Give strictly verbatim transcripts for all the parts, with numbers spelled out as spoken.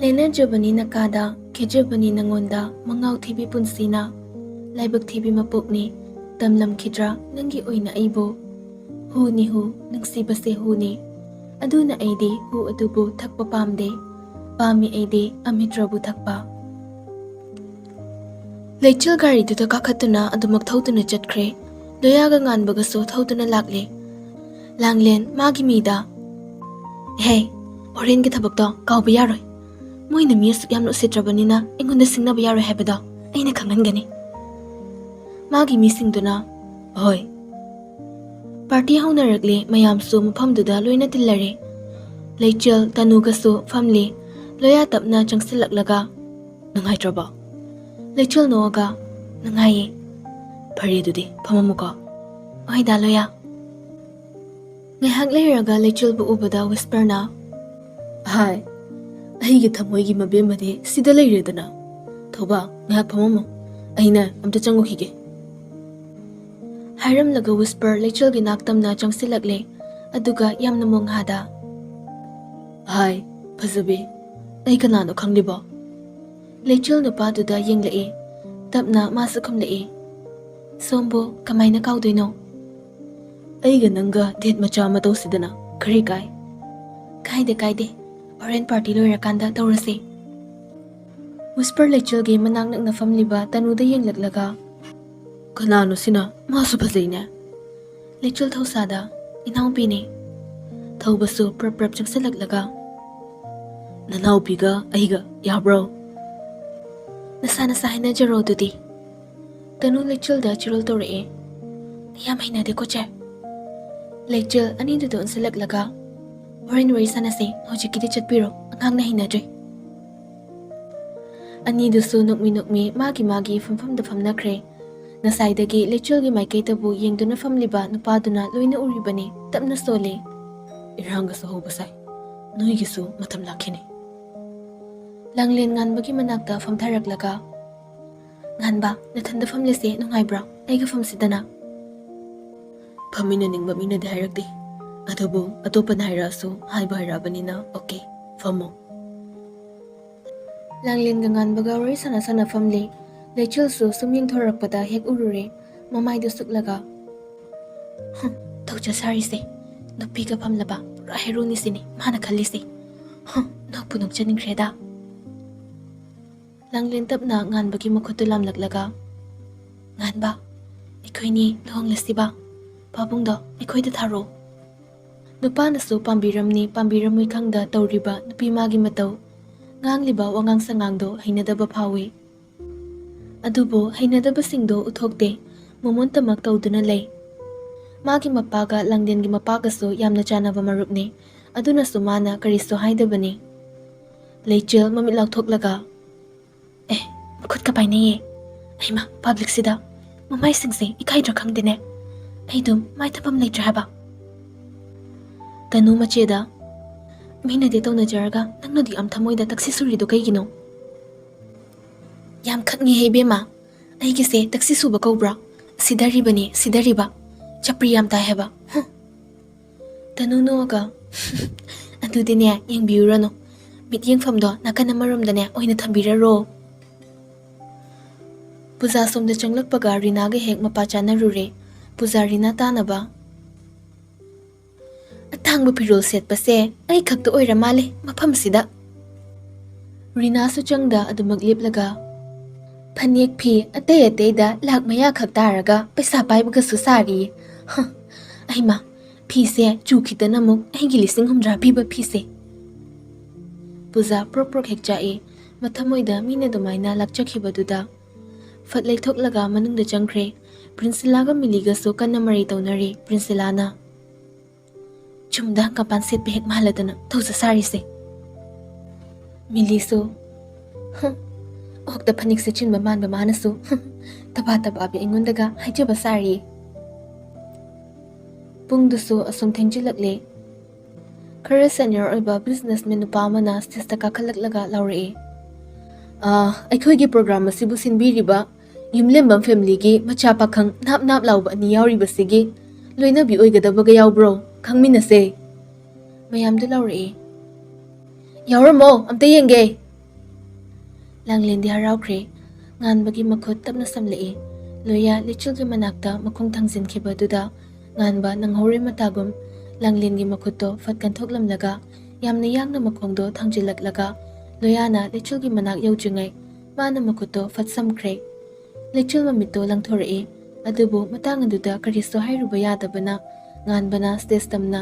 ꯂꯦꯟꯅꯖꯕꯅꯤ ꯅꯀꯥꯗ, ꯈꯦꯖꯕꯅꯤ ꯅꯉꯣꯟꯗ, ꯃꯉꯥꯎ ꯊꯤꯕꯤ ꯄꯨꯟꯁꯤꯅ, ꯂꯥꯏꯕꯛ ꯊꯤꯕꯤ ꯃꯄꯣꯛꯅꯤ, ꯇꯝꯂꯝꯈꯤꯗ꯭ꯔꯥ ꯅꯪꯒꯤ ꯑꯣꯏꯅ ꯑꯩꯕꯨ? ꯍꯨꯅꯤ ꯍꯨ, ꯅꯨꯡꯁꯤꯕꯁꯦ ꯍꯨꯅꯤ, ꯑꯗꯨꯅ ꯑꯩꯗꯤ ꯍꯨ ꯑꯗꯨꯕꯨ ꯊꯛꯄ ꯄꯥꯝꯗꯦ, ꯄꯥꯝꯃꯤ ꯑꯩꯗꯤ ꯑꯃꯤꯇ꯭ꯔꯕꯨ ꯊꯛꯄ꯫ ꯂꯩꯆꯤꯜ ꯒꯥꯔꯤꯗꯨꯗ ꯀꯥꯈꯠꯇꯨꯅ ꯑꯗꯨꯃꯛ ꯊꯧꯗꯨꯅ ꯆꯠꯈ꯭ꯔꯦ꯫ ꯂꯣꯌꯥꯒ ꯉꯥꯟꯕꯒꯁꯨ ꯊꯧꯗꯨꯅ ꯂꯥꯛꯂꯦ꯫ ꯂꯥꯡꯂꯦꯟ ꯃꯥꯒꯤ ꯃꯤꯗ, "ꯍꯦ, ꯍꯣꯔꯦꯟꯒꯤ ꯊꯕꯛꯇꯣ ꯀꯥꯎꯕ ꯌꯥꯔꯣꯏ꯫ ꯃꯣꯏꯅ ꯃꯤ ꯑꯁꯨꯛ ꯌꯥꯝꯅ ꯎꯁꯤꯠꯇ꯭ꯔꯕꯅꯤꯅ ꯑꯩꯉꯣꯟꯗ ꯁꯤꯡꯅꯕ ꯌꯥꯔꯣꯏ ꯍꯥꯏꯕꯗꯣ ꯑꯩꯅ ꯈꯪꯍꯟꯒꯅꯤ꯫" ꯃꯥꯒꯤ ꯃꯤꯁꯤꯡꯗꯨꯅ, "ꯍꯣꯏ꯫" ꯄꯥꯔꯇꯤ ꯍꯧꯅꯔꯛꯂꯦ, ꯃꯌꯥꯝꯁꯨ ꯃꯐꯝꯗꯨꯗ ꯂꯣꯏꯅ ꯇꯤꯜꯂꯔꯦ꯫ ꯂꯩꯆꯤꯜ, ꯇꯅꯨꯒꯁꯨ ꯐꯝꯂꯤ꯫ ꯂꯣꯌꯥ ꯇꯞꯅ ꯆꯪꯁꯤꯜꯂꯛꯂꯒ, "ꯅꯨꯡꯉꯥꯏꯇ꯭ꯔꯕꯣ?" ꯂꯩꯆꯤꯜ ꯅꯣꯛꯑꯒ, "ꯅꯨꯡꯉꯥꯏꯌꯦ꯫" "ꯐꯔꯦ, ꯑꯗꯨꯗꯤ ꯐꯝꯃꯝꯃꯨꯀꯣ꯫" "ꯍꯣꯏꯗ, ꯂꯣꯌꯥ꯫" ꯉꯥꯏꯍꯥꯛ ꯂꯩꯔꯒ ꯂꯩꯆꯤꯜꯕꯨ ꯎꯕꯗ ꯋꯤꯁꯄꯔꯅ, "ꯍꯥꯏ, ꯑꯩꯒꯤ ꯊꯃꯣꯏꯒꯤ ꯃꯕꯦꯝꯃꯗꯤ ꯁꯤꯗ ꯂꯩꯔꯦꯗꯅ꯫ ꯊꯧꯕ, ꯉꯥꯏꯍꯥꯛ ꯐꯝꯃꯝꯃꯣ, ꯑꯩꯅ ꯑꯝꯇ ꯆꯪꯉꯨꯈꯤꯒꯦ꯫" ꯍꯥꯏꯔꯝꯂꯒ ꯋꯤꯁꯄꯔ ꯂꯩꯆꯤꯜꯒꯤ ꯅꯥꯛꯇꯝꯅ ꯆꯪꯁꯤꯜꯂꯛꯂꯦ, ꯑꯗꯨꯒ ꯌꯥꯝꯅ ꯃꯣꯡꯍꯥꯗ, "ꯍꯥꯏ, ꯐꯖꯕꯤ, ꯑꯩ ꯀꯅꯥꯅꯣ ꯈꯪꯂꯤꯕꯣ?" ꯂꯩꯆꯤꯜ ꯅꯨꯄꯥꯗꯨꯗ ꯌꯦꯡꯂꯛꯏ꯫ ꯇꯞꯅ ꯃꯥꯁꯨ ꯈꯨꯝꯂꯛꯏ, "ꯁꯣꯝꯕꯨ ꯀꯃꯥꯏꯅ ꯀꯥꯎꯗꯣꯏꯅꯣ?" "ꯑꯩꯒ ꯅꯪꯒ ꯗꯦꯠ ꯃꯆꯥ ꯑꯃ ꯇꯧꯁꯤꯗꯅ, ꯀꯔꯤ ꯀꯥꯏ?" "ꯀꯥꯏꯗꯦ, ꯀꯥꯏꯗꯦ, ꯍꯣꯔꯦꯟ ꯄꯥꯔꯇꯤ ꯂꯣꯏꯔꯀꯥꯟꯗ ꯇꯧꯔꯁꯤ꯫" ꯋꯤꯁꯄꯔ ꯂꯩꯆꯤꯜꯒꯤ ꯃꯅꯥꯛ ꯅꯛꯅ ꯐꯝꯂꯤꯕ ꯇꯅꯨꯗ ꯌꯦꯡꯂꯛꯂꯒ, "ꯀꯅꯥꯅꯣ ꯁꯤꯅ? ꯃꯥꯁꯨ ꯐꯖꯩꯅꯦ꯫" ꯂꯩꯆꯤꯜ ꯊꯧꯁꯥꯗ, "ꯏꯅꯥꯎꯄꯤꯅꯦ꯫" ꯊꯧꯕꯁꯨ ꯄ꯭ꯔꯞ ꯄ꯭ꯔꯞ ꯆꯪꯁꯤꯜꯂꯛꯂꯒ, "ꯅꯅꯥꯎꯄꯤꯒ ꯑꯩꯒ ꯌꯥꯕ꯭ꯔꯣ?" "ꯅꯁꯥ ꯅꯁꯥ ꯍꯥꯏꯅꯖꯔꯣ ꯑꯗꯨꯗꯤ꯫" ꯇꯅꯨ ꯂꯩꯆꯤꯜꯗ ꯆꯤꯔꯣꯜ ꯇꯧꯔꯛꯑꯦ꯫ "ꯌꯥꯝ ꯍꯩꯅꯗꯦꯀꯣ, ꯆꯦ꯫" ꯂꯩꯆꯤꯜ ꯑꯅꯤꯗꯨꯗ ꯑꯣꯟꯁꯤꯜꯂꯛꯂꯒ, "ꯍꯣꯔꯦꯟ ꯋꯥꯔꯤ ꯁꯥꯟꯅꯁꯦ, ꯍꯧꯖꯤꯛꯀꯤꯗꯤ ꯆꯠꯄꯤꯔꯣ, ꯑꯉꯥꯡꯅ ꯍꯩꯅꯗ꯭ꯔꯤ꯫" ꯑꯅꯤꯗꯨꯁꯨ ꯅꯣꯛꯃꯤ ꯅꯣꯛꯃꯤ ꯃꯥꯒꯤ ꯃꯥꯒꯤ ꯐꯝꯐꯝꯗ ꯐꯝꯅꯈ꯭ꯔꯦ꯫ ꯉꯁꯥꯏꯗꯒꯤ ꯂꯩꯆꯤꯜꯒꯤ ꯃꯥꯏꯀꯩꯗꯕꯨ ꯌꯦꯡꯗꯨꯅ ꯐꯝꯂꯤꯕ ꯅꯨꯄꯥꯗꯨꯅ ꯂꯣꯏꯅ ꯎꯔꯤꯕꯅꯤ, ꯇꯞꯅ ꯁꯣꯜꯂꯤ꯫ "ꯏꯔꯥꯡꯒꯁꯨ ꯍꯧꯕ ꯁꯥꯏ, ꯅꯣꯏꯒꯤꯁꯨ ꯃꯇꯝ ꯂꯥꯛꯈꯤꯅꯤ꯫" ꯂꯥꯡꯂꯦꯟ ꯉꯥꯟꯕꯒꯤ ꯃꯅꯥꯛꯇ ꯐꯝꯊꯔꯛꯂꯒ, "ꯉꯥꯟꯕ, ꯅꯊꯟꯗ ꯐꯝꯂꯤꯁꯦ ꯅꯨꯡꯉꯥꯏꯕ꯭ꯔꯣ? ꯑꯩꯒ ꯐꯝꯁꯤꯗꯅ꯫" "ꯐꯝꯃꯤꯟꯅꯅꯤꯡꯕ ꯃꯤꯅꯗꯤ ꯍꯥꯏꯔꯛꯇꯦ, ꯑꯗꯨꯕꯨ ꯑꯇꯣꯞꯄꯅ ꯍꯥꯏꯔꯛꯑꯁꯨ ꯍꯥꯏꯕ ꯍꯩꯔꯛꯑꯕꯅꯤꯅ ꯑꯣꯀꯦ, ꯐꯝꯃꯣ꯫" ꯂꯥꯡꯂꯦꯟꯒ ꯉꯥꯟꯕꯒ ꯋꯥꯔꯤ ꯁꯥꯟꯅ ꯁꯥꯟꯅ ꯐꯝꯂꯤ꯫ ꯂꯩꯆꯤꯜꯁꯨ ꯁꯨꯝ ꯌꯦꯡꯊꯣꯔꯛꯄꯗ ꯍꯦꯛ ꯎꯔꯨꯔꯦ꯫ ꯃꯃꯥꯏꯗꯨ ꯁꯨꯛꯂꯒ, "ꯍꯨꯝ, ꯇꯧꯖ ꯁꯥꯔꯤꯁꯦ꯫ ꯅꯨꯄꯤꯒ ꯐꯝꯂꯕ ꯄꯨꯔꯥ ꯍꯦꯔꯣꯅꯤ ꯁꯤꯅꯤ ꯃꯥꯅ ꯈꯜꯂꯤꯁꯦ꯫ ꯍꯨꯝ, ꯅꯣꯛꯄꯨ ꯅꯣꯛꯆꯅꯤꯡꯈ꯭ꯔꯦꯗ꯫" ꯂꯥꯡꯂꯦꯟ ꯇꯞꯅ ꯉꯥꯟꯕꯒꯤ ꯃꯈꯨꯠꯇꯨ ꯂꯥꯝꯂꯛꯂꯒ, "ꯉꯥꯟꯕ, ꯑꯩꯈꯣꯏꯅꯤ ꯂꯨꯍꯣꯡꯂꯁꯤꯕ꯫ ꯄꯥꯕꯨꯡꯗꯣ ꯑꯩꯈꯣꯏꯗ ꯊꯥꯔꯣ꯫" ꯅꯨꯄꯥꯅꯁꯨ ꯄꯥꯝꯕꯤꯔꯝꯅꯤ ꯄꯥꯝꯕꯤꯔꯝꯃꯣꯏ ꯈꯪꯗ ꯇꯧꯔꯤꯕ ꯅꯨꯄꯤ ꯃꯥꯒꯤ ꯃꯇꯧ, ꯉꯥꯡꯂꯤꯕ ꯋꯥꯉꯥꯡ ꯁꯉꯥꯡꯗꯣ ꯍꯩꯅꯗꯕ ꯐꯥꯎꯏ꯫ ꯑꯗꯨꯕꯨ ꯍꯩꯅꯗꯕꯁꯤꯡꯗꯣ ꯎꯠꯊꯣꯛꯇꯦ, ꯃꯃꯣꯟꯇꯃꯛ ꯇꯧꯗꯨꯅ ꯂꯩ꯫ ꯃꯥꯒꯤ ꯃꯄꯥꯒ ꯂꯥꯡꯂꯦꯟꯒꯤ ꯃꯄꯥꯒꯁꯨ ꯌꯥꯝꯅ ꯆꯥꯟꯅꯕ ꯃꯔꯨꯞꯅꯤ, ꯑꯗꯨꯅꯁꯨ ꯃꯥꯅ ꯀꯔꯤꯁꯨ ꯍꯥꯏꯗꯕꯅꯤ꯫ ꯂꯩꯆꯤꯜ ꯃꯃꯤꯠ ꯂꯥꯎꯊꯣꯛꯂꯒ, "ꯑꯦ, ꯃꯈꯨꯠꯀ ꯄꯥꯏꯅꯩꯌꯦ꯫ ꯑꯩꯃ, ꯄꯕ꯭ꯂꯤꯛꯁꯤꯗ ꯃꯃꯥꯏꯁꯤꯡꯁꯦ ꯏꯀꯥꯏꯗ꯭ꯔꯥ ꯈꯪꯗꯦꯅꯦ꯫ ꯑꯩ ꯑꯗꯨꯝ ꯃꯥꯏ ꯊꯝꯐꯝ ꯂꯩꯇ꯭ꯔꯦ ꯍꯥꯏꯕ꯫" ꯇꯅꯨ ꯃꯆꯦꯗ, "ꯃꯤꯅꯗꯤ ꯇꯧꯅꯖꯔꯒ ꯅꯪꯅꯗꯤ ꯌꯥꯝ ꯊꯃꯣꯏꯗ ꯇꯛꯁꯤ ꯁꯨꯔꯤꯗꯣ ꯀꯩꯒꯤꯅꯣ?" "ꯌꯥꯝ ꯈꯪꯉꯤꯍꯦ ꯏꯕꯦꯝꯃ, ꯑꯩꯒꯤꯁꯦ ꯇꯛꯁꯤ ꯁꯨꯕ ꯀꯧꯕ꯭ꯔꯥ? ꯁꯤꯗꯔꯤꯕꯅꯤ, ꯁꯤꯗꯔꯤꯕ꯫ ꯆꯞꯄ꯭ꯔꯤ ꯌꯥꯝ ꯇꯥꯏ ꯍꯥꯏꯕ꯫ ꯍꯨꯝ꯫" ꯇꯅꯨ ꯅꯣꯛꯑꯒ, "ꯑꯗꯨꯗꯤꯅꯦ, ꯌꯦꯡꯕꯤꯔꯨꯔꯅꯨ꯫ ꯃꯤꯠ ꯌꯦꯡꯐꯝꯗꯣ ꯅꯥꯀꯟ ꯑꯃꯔꯣꯝꯗꯅꯦ ꯑꯣꯏꯅ ꯊꯝꯕꯤꯔꯔꯣ꯫" ꯄꯨꯖꯥ ꯁꯣꯝꯗ ꯆꯪꯂꯛꯄꯒ ꯔꯤꯅꯥꯒ ꯍꯦꯛ ꯃꯄꯥ ꯆꯥꯅꯔꯨꯔꯦ꯫ ꯄꯨꯖꯥ ꯔꯤꯅꯥ ꯇꯥꯅꯕ꯫ "ꯑꯇꯥꯡꯕ ꯐꯤꯔꯣꯜ ꯁꯦꯠꯄꯁꯦ ꯑꯩ ꯈꯛꯇ ꯑꯣꯏꯔ ꯃꯥꯜꯂꯦ ꯃꯐꯝꯁꯤꯗ꯫" ꯔꯤꯅꯥꯁꯨ ꯆꯪꯗ ꯑꯗꯨꯃꯛ ꯂꯦꯞꯂꯒ, "ꯐꯅꯦꯛ ꯐꯤ ꯑꯇꯩ ꯑꯇꯩꯗ ꯂꯥꯛ ꯃꯌꯥ ꯈꯛ ꯇꯥꯔꯒ ꯄꯩꯁꯥ ꯄꯥꯏꯕꯒꯁꯨ ꯁꯥꯔꯤ꯫ ꯍ, ꯑꯩꯃ, ꯐꯤꯁꯦ ꯆꯨ ꯈꯤꯇꯅ ꯑꯃꯨꯛ ꯑꯩꯒꯤ ꯂꯤꯁꯤꯡ ꯍꯨꯝꯗ꯭ꯔꯥ ꯄꯤꯕ ꯐꯤꯁꯦ꯫" ꯄꯨꯖꯥ ꯄ꯭ꯔꯣꯛ ꯄ꯭ꯔꯣꯛ ꯍꯦꯛ ꯆꯥꯛꯏ꯫ ꯃꯊꯃꯣꯏꯗ ꯃꯤꯅ ꯑꯗꯨꯃꯥꯏꯅ ꯂꯥꯛꯆꯈꯤꯕꯗꯨꯗ꯫ ꯐꯠ ꯂꯩꯊꯣꯛꯂꯒ ꯃꯅꯨꯡꯗ ꯆꯪꯈ꯭ꯔꯦ꯫ ꯄ꯭ꯔꯤꯟꯁꯤꯂꯥꯒ ꯃꯤꯂꯤꯒꯁꯨ ꯀꯟꯅ ꯃꯔꯩ ꯇꯧꯅꯔꯤ꯫ ꯄ꯭ꯔꯤꯟꯁꯤꯂꯥꯅ, "ꯆꯨꯝꯗ ꯍꯪꯒꯥꯝꯄꯥꯟ ꯁꯦꯠꯄ ꯍꯦꯛ ꯃꯥꯜꯂꯗꯅ ꯇꯧꯖ ꯁꯥꯔꯤꯁꯦ꯫" ꯃꯤꯂꯤꯁꯨ, "ꯍꯨꯝ, ꯑꯣꯛꯇ ꯐꯅꯦꯛ ꯁꯦꯠꯆꯤꯟꯕ ꯃꯥꯟꯕ ꯃꯥꯅꯁꯨ, ꯍꯨꯝ, ꯇꯕꯥ ꯇꯕꯥꯕꯤ ꯑꯩꯉꯣꯟꯗꯒ ꯍꯥꯏꯖꯕ ꯁꯥꯔꯤ꯫" ꯄꯨꯡꯗꯨꯁꯨ ꯑꯁꯨꯝ ꯊꯦꯡꯖꯤꯜꯂꯛꯂꯦ꯫ ꯈꯔ ꯁꯦꯅꯤꯌꯔ ꯑꯣꯏꯕ ꯕꯤꯖꯤꯅꯦꯁꯃꯦꯟ ꯅꯨꯄꯥ ꯑꯃꯅ ꯁ꯭ꯇꯦꯖꯇ ꯀꯥꯈꯠꯂꯛꯂꯒ ꯂꯥꯎꯔꯛꯏ, "ꯑꯥ, ꯑꯩꯈꯣꯏꯒꯤ ꯄ꯭ꯔꯣꯒ꯭ꯔꯥꯝ ꯑꯁꯤꯕꯨ ꯁꯤꯟꯕꯤꯔꯤꯕ ꯌꯨꯝꯂꯦꯝꯕꯝ ꯐꯦꯃꯤꯂꯤꯒꯤ ꯃꯆꯥ ꯄꯥꯈꯪ ꯅꯥꯞ ꯅꯥꯞ ꯂꯥꯎꯕ ꯑꯅꯤ ꯌꯥꯎꯔꯤꯕꯁꯤꯒꯤ ꯂꯣꯏꯅꯕꯤ ꯑꯣꯏꯒꯗꯕꯒ ꯌꯥꯎꯕ꯭ꯔꯣ? ꯈꯪꯃꯤꯟꯅꯁꯦ꯫" ꯃꯌꯥꯝꯗꯨ ꯂꯥꯎꯔꯛꯏ, "ꯌꯥꯎꯔꯝꯃꯣ, ꯑꯝꯇ ꯌꯦꯡꯒꯦ꯫" ꯂꯥꯡꯂꯦꯟꯗꯤ ꯍꯔꯥꯎꯈ꯭ꯔꯦ꯫ ꯉꯥꯟꯕꯒꯤ ꯃꯈꯨꯠ ꯇꯞꯅ ꯁꯝꯂꯛꯏ꯫ ꯂꯣꯌꯥ ꯂꯩꯆꯤꯜꯒꯤ ꯃꯅꯥꯛꯇ ꯃꯈꯣꯡ ꯊꯥꯡꯖꯤꯟꯈꯤꯕꯗꯨꯗ ꯉꯥꯟꯕ ꯅꯪꯍꯧꯔꯣꯏ ꯃꯇꯥꯒꯨꯝ ꯂꯥꯡꯂꯦꯟꯒꯤ ꯃꯈꯨꯠꯇꯣ ꯐꯠ ꯀꯟꯊꯣꯛꯂꯝꯂꯒ ꯌꯥꯝꯅ ꯌꯥꯡꯅ ꯃꯈꯣꯡꯗꯣ ꯊꯥꯡꯖꯤꯜꯂꯛꯂꯒ ꯂꯣꯌꯥꯅ ꯂꯩꯆꯤꯜꯒꯤ ꯃꯅꯥꯛ ꯌꯧꯗ꯭ꯔꯤꯉꯩ ꯃꯥꯅ ꯃꯈꯨꯠꯇꯣ ꯐꯠ ꯁꯝꯈ꯭ꯔꯦ꯫ ꯂꯩꯆꯤꯜ ꯃꯃꯤꯠꯇꯣ ꯂꯪꯊꯣꯔꯛꯏ꯫ ꯑꯗꯨꯕꯨ ꯃꯇꯥꯡ ꯑꯗꯨꯗ ꯀꯔꯤꯁꯨ ꯍꯥꯏꯔꯨꯕ ꯌꯥꯗꯕꯅ ꯉꯥꯟꯕꯅ ꯁ꯭ꯇꯦꯖ ꯇꯝꯅ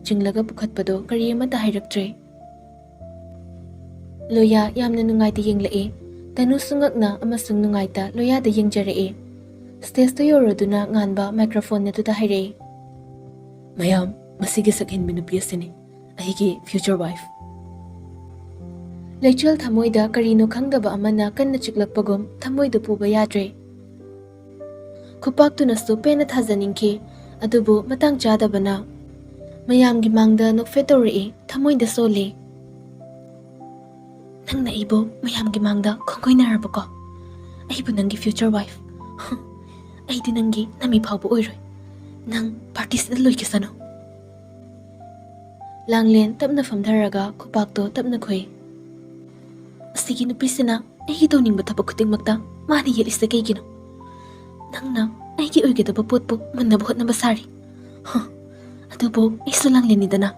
ꯆꯤꯡꯂꯒ ꯄꯨꯈꯠꯄꯗꯣ ꯀꯔꯤ ꯑꯃꯠꯇ ꯍꯥꯏꯔꯛꯇ꯭ꯔꯦ꯫ ꯂꯣꯌꯥ ꯌꯥꯝꯅ ꯅꯨꯡꯉꯥꯏꯇ ꯌꯦꯡꯂꯛꯏ꯫ ꯇꯅꯨꯁꯨ ꯉꯛꯅ ꯑꯃꯁꯨꯡ ꯅꯨꯡꯉꯥꯏꯇ ꯂꯣꯌꯥꯗ ꯌꯦꯡꯖꯔꯛꯏ꯫ ꯁ꯭ꯇꯦꯖꯇ ꯌꯧꯔꯗꯨꯅ ꯉꯥꯟꯕ ꯃꯥꯏꯀ꯭ꯔꯣꯐꯣꯟ ꯑꯗꯨꯗ ꯍꯥꯏꯔꯛꯏ, "ꯃꯌꯥꯝ, ꯃꯁꯤꯒꯤ ꯁꯛꯍꯦꯟꯕꯤ ꯅꯨꯄꯤ ꯑꯁꯤꯅꯤ ꯑꯩꯒꯤ ꯐ꯭ꯌꯨꯆꯔ ꯋꯥꯏꯐ꯫" ꯂꯩꯆꯤꯜ ꯊꯃꯣꯏꯗ ꯀꯔꯤꯅꯣ ꯈꯪꯗꯕ ꯑꯃꯅ ꯀꯟꯅ ꯆꯤꯛꯂꯛꯄꯒꯨꯝ ꯊꯃꯣꯏꯗ ꯄꯨꯕ ꯌꯥꯗ꯭ꯔꯦ꯫ ꯈꯨꯄꯥꯛꯇꯨꯅꯁꯨ ꯄꯦꯟꯅ ꯊꯥꯖꯅꯤꯡꯈꯤ, ꯑꯗꯨꯕꯨ ꯃꯇꯥꯡ ꯆꯥꯗꯕꯅ ꯃꯌꯥꯝꯒꯤ ꯃꯥꯡꯗ ꯅꯣꯛꯐꯦꯠ ꯇꯧꯔꯛꯏ, ꯊꯃꯣꯏꯗ ꯁꯣꯜꯂꯤ꯫ "ꯅꯪꯅ ꯑꯩꯕꯨ ꯃꯌꯥꯝꯒꯤ ꯃꯥꯡꯗ ꯈꯣꯡꯒꯣꯏꯅꯔꯕꯀꯣ? ꯑꯩꯕꯨ ꯅꯪꯒꯤ ꯐ꯭ꯌꯨꯆꯔ ꯋꯥꯏꯐ꯫ ꯑꯩꯗꯤ ꯅꯪꯒꯤ ꯅꯃꯤ ꯐꯥꯎꯕ ꯑꯣꯏꯔꯣꯏ꯫ ꯅꯪ ꯄꯥꯔꯇꯤꯁꯤꯗ ꯂꯣꯏꯈꯤꯁꯅꯨ꯫" ꯂꯥꯡꯂꯦꯟ ꯇꯞꯅ ꯐꯝꯊꯔꯒ ꯈꯨꯄꯥꯛꯇꯣ ꯇꯞꯅ ꯈꯨꯏ꯫ "ꯑꯁꯤꯒꯤ ꯅꯨꯄꯤꯁꯤꯅ ꯑꯩꯒꯤ ꯇꯧꯅꯤꯡꯕ ꯊꯕꯛ ꯈꯨꯗꯤꯡꯃꯛꯇ ꯃꯥꯅ ꯌꯦꯠꯂꯤꯁꯦ ꯀꯩꯒꯤꯅꯣ? ꯅꯪꯅ ꯑꯩꯒꯤ ꯑꯣꯏꯒꯗꯕ ꯄꯣꯠꯄꯨ ꯃꯨꯟꯅꯕ ꯍꯣꯠꯅꯕ ꯁꯥꯔꯤ꯫ ꯍ, ꯑꯗꯨꯕꯨ ꯑꯩꯁꯨ ꯂꯥꯡꯂꯦꯟꯅꯤꯗꯅ꯫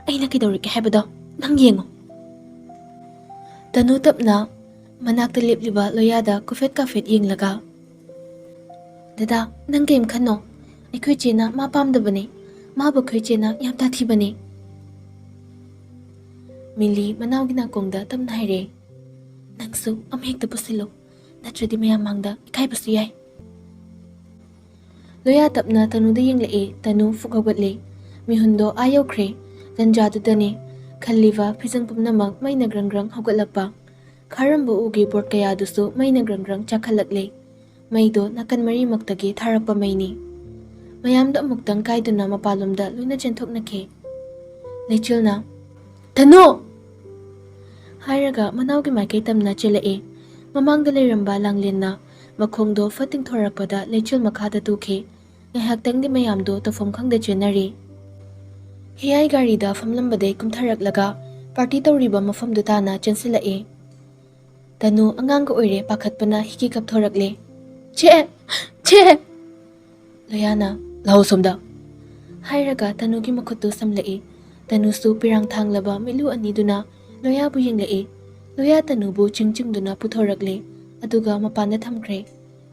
ꯑꯩꯅ ꯀꯩꯗꯧꯔꯒꯦ ꯍꯥꯏꯕꯗꯣ ꯅꯪ ꯌꯦꯡꯉꯨ꯫" ꯇꯅꯨ ꯇꯞꯅ ꯃꯅꯥꯛꯇ ꯂꯦꯞꯂꯤꯕ ꯂꯣꯌꯥꯗ ꯀꯨꯐꯦꯠ ꯀꯥꯐꯦꯠ ꯌꯦꯡꯂꯒ, "ꯗꯗꯥ, ꯅꯪ ꯀꯔꯤꯝ ꯈꯟꯅꯣ꯫ ꯑꯩꯈꯣꯏ ꯆꯦꯅ ꯃꯥ ꯄꯥꯝꯗꯕꯅꯦ꯫ ꯃꯥꯕꯨ ꯑꯩꯈꯣꯏ ꯆꯦꯅ ꯌꯥꯝ ꯇꯥꯊꯤꯕꯅꯦ꯫" ꯃꯤꯂꯤ ꯃꯅꯥꯎꯒꯤ ꯅꯥꯀꯣꯡꯗ ꯇꯞꯅ ꯍꯥꯏꯔꯦ, "ꯅꯪꯁꯨ ꯑꯃ ꯍꯦꯛꯇ ꯄꯨꯁꯤꯜꯂꯨ, ꯅꯠꯇ꯭ꯔꯗꯤ ꯃꯌꯥꯝ ꯃꯥꯡꯗ ꯏꯀꯥꯏꯕꯁꯨ ꯌꯥꯏ꯫" ꯂꯣꯌꯥ ꯇꯞꯅ ꯇꯅꯨꯗ ꯌꯦꯡꯂꯛꯏ꯫ ꯇꯅꯨ ꯐꯨꯛ ꯍꯧꯒꯠꯂꯤ꯫ ꯃꯤꯍꯨꯟꯗꯣ ꯑꯥ ꯌꯧꯈ꯭ꯔꯦ꯫ ꯇꯟꯖꯥꯗꯨꯗꯅꯤ ꯈꯜꯂꯤꯕ ꯐꯤꯖꯪ ꯄꯨꯝꯅꯃꯛ ꯃꯩꯅ ꯒ꯭ꯔꯪ ꯒ꯭ꯔꯪ ꯍꯧꯒꯠꯂꯛꯄ꯫ ꯈꯥꯔꯝꯕ ꯎꯒꯤ ꯕꯣꯔꯗ ꯀꯌꯥꯗꯨꯁꯨ ꯃꯩꯅ ꯒ꯭ꯔꯪ ꯒ꯭ꯔꯪ ꯆꯥꯛꯈꯠꯂꯛꯂꯦ꯫ ꯃꯩꯗꯣ ꯅꯥꯀꯟ ꯃꯔꯤꯃꯛꯇꯒꯤ ꯊꯥꯔꯛꯄ ꯃꯩꯅꯤ꯫ ꯃꯌꯥꯝꯗꯣ ꯑꯃꯨꯛꯇꯪ ꯀꯥꯏꯗꯨꯅ ꯃꯄꯥꯟꯂꯣꯝꯗ ꯂꯣꯏꯅ ꯆꯦꯟꯊꯣꯛꯅꯈꯤ꯫ ꯂꯩꯆꯤꯜꯅ, "ꯇꯅꯨ!" ꯍꯥꯏꯔꯒ ꯃꯅꯥꯎꯒꯤ ꯃꯥꯏꯀꯩ ꯇꯝꯅ ꯆꯦꯜꯂꯛꯏ꯫ ꯃꯃꯥꯡꯗ ꯂꯩꯔꯝꯕ ꯂꯥꯡꯂꯦꯟꯅ ꯃꯈꯣꯡꯗꯣ ꯐꯠ ꯇꯤꯡꯊꯣꯔꯛꯄꯗ ꯂꯩꯆꯤꯜ ꯃꯈꯥꯗ ꯇꯨꯈꯤ꯫ ꯉꯥꯏꯍꯥꯛꯇꯪꯗꯤ ꯃꯌꯥꯝꯗꯣ ꯇꯧꯐꯝ ꯈꯪꯗ ꯆꯦꯟꯅꯔꯤ꯫ ꯍꯤꯌꯥꯏ ꯒꯥꯔꯤꯗ ꯐꯝꯂꯝꯕꯗꯩ ꯀꯨꯝꯊꯔꯛꯂꯒ ꯄꯥꯔꯇꯤ ꯇꯧꯔꯤꯕ ꯃꯐꯝꯗꯨ ꯇꯥꯅ ꯆꯦꯟꯁꯤꯜꯂꯛꯏ꯫ ꯇꯅꯨ ꯑꯉꯥꯡꯒ ꯑꯣꯏꯔꯦ ꯄꯥꯈꯠꯄꯅ ꯍꯤꯒꯤ ꯀꯞꯊꯣꯔꯛꯂꯦ꯫ "ꯆꯦ! ꯆꯦ!" ꯂꯣꯌꯥꯅ, "ꯂꯥꯛꯑꯣ ꯁꯣꯝꯗ" ꯍꯥꯏꯔꯒ ꯇꯅꯨꯒꯤ ꯃꯈꯨꯠꯇꯨ ꯁꯝꯂꯛꯏ꯫ ꯇꯅꯨꯁꯨ ꯄꯤꯔꯥꯡ ꯊꯥꯡꯂꯕ ꯃꯤꯠꯂꯨ ꯑꯅꯤꯗꯨꯅ ꯂꯣꯌꯥꯕꯨ ꯌꯦꯡꯂꯛꯏ꯫ ꯂꯣꯌꯥ ꯇꯅꯨꯕꯨ ꯆꯤꯡ ꯆꯤꯡꯗꯨꯅ ꯄꯨꯊꯣꯔꯛꯂꯦ, ꯑꯗꯨꯒ ꯃꯄꯥꯟꯗ ꯊꯝꯈ꯭ꯔꯦ꯫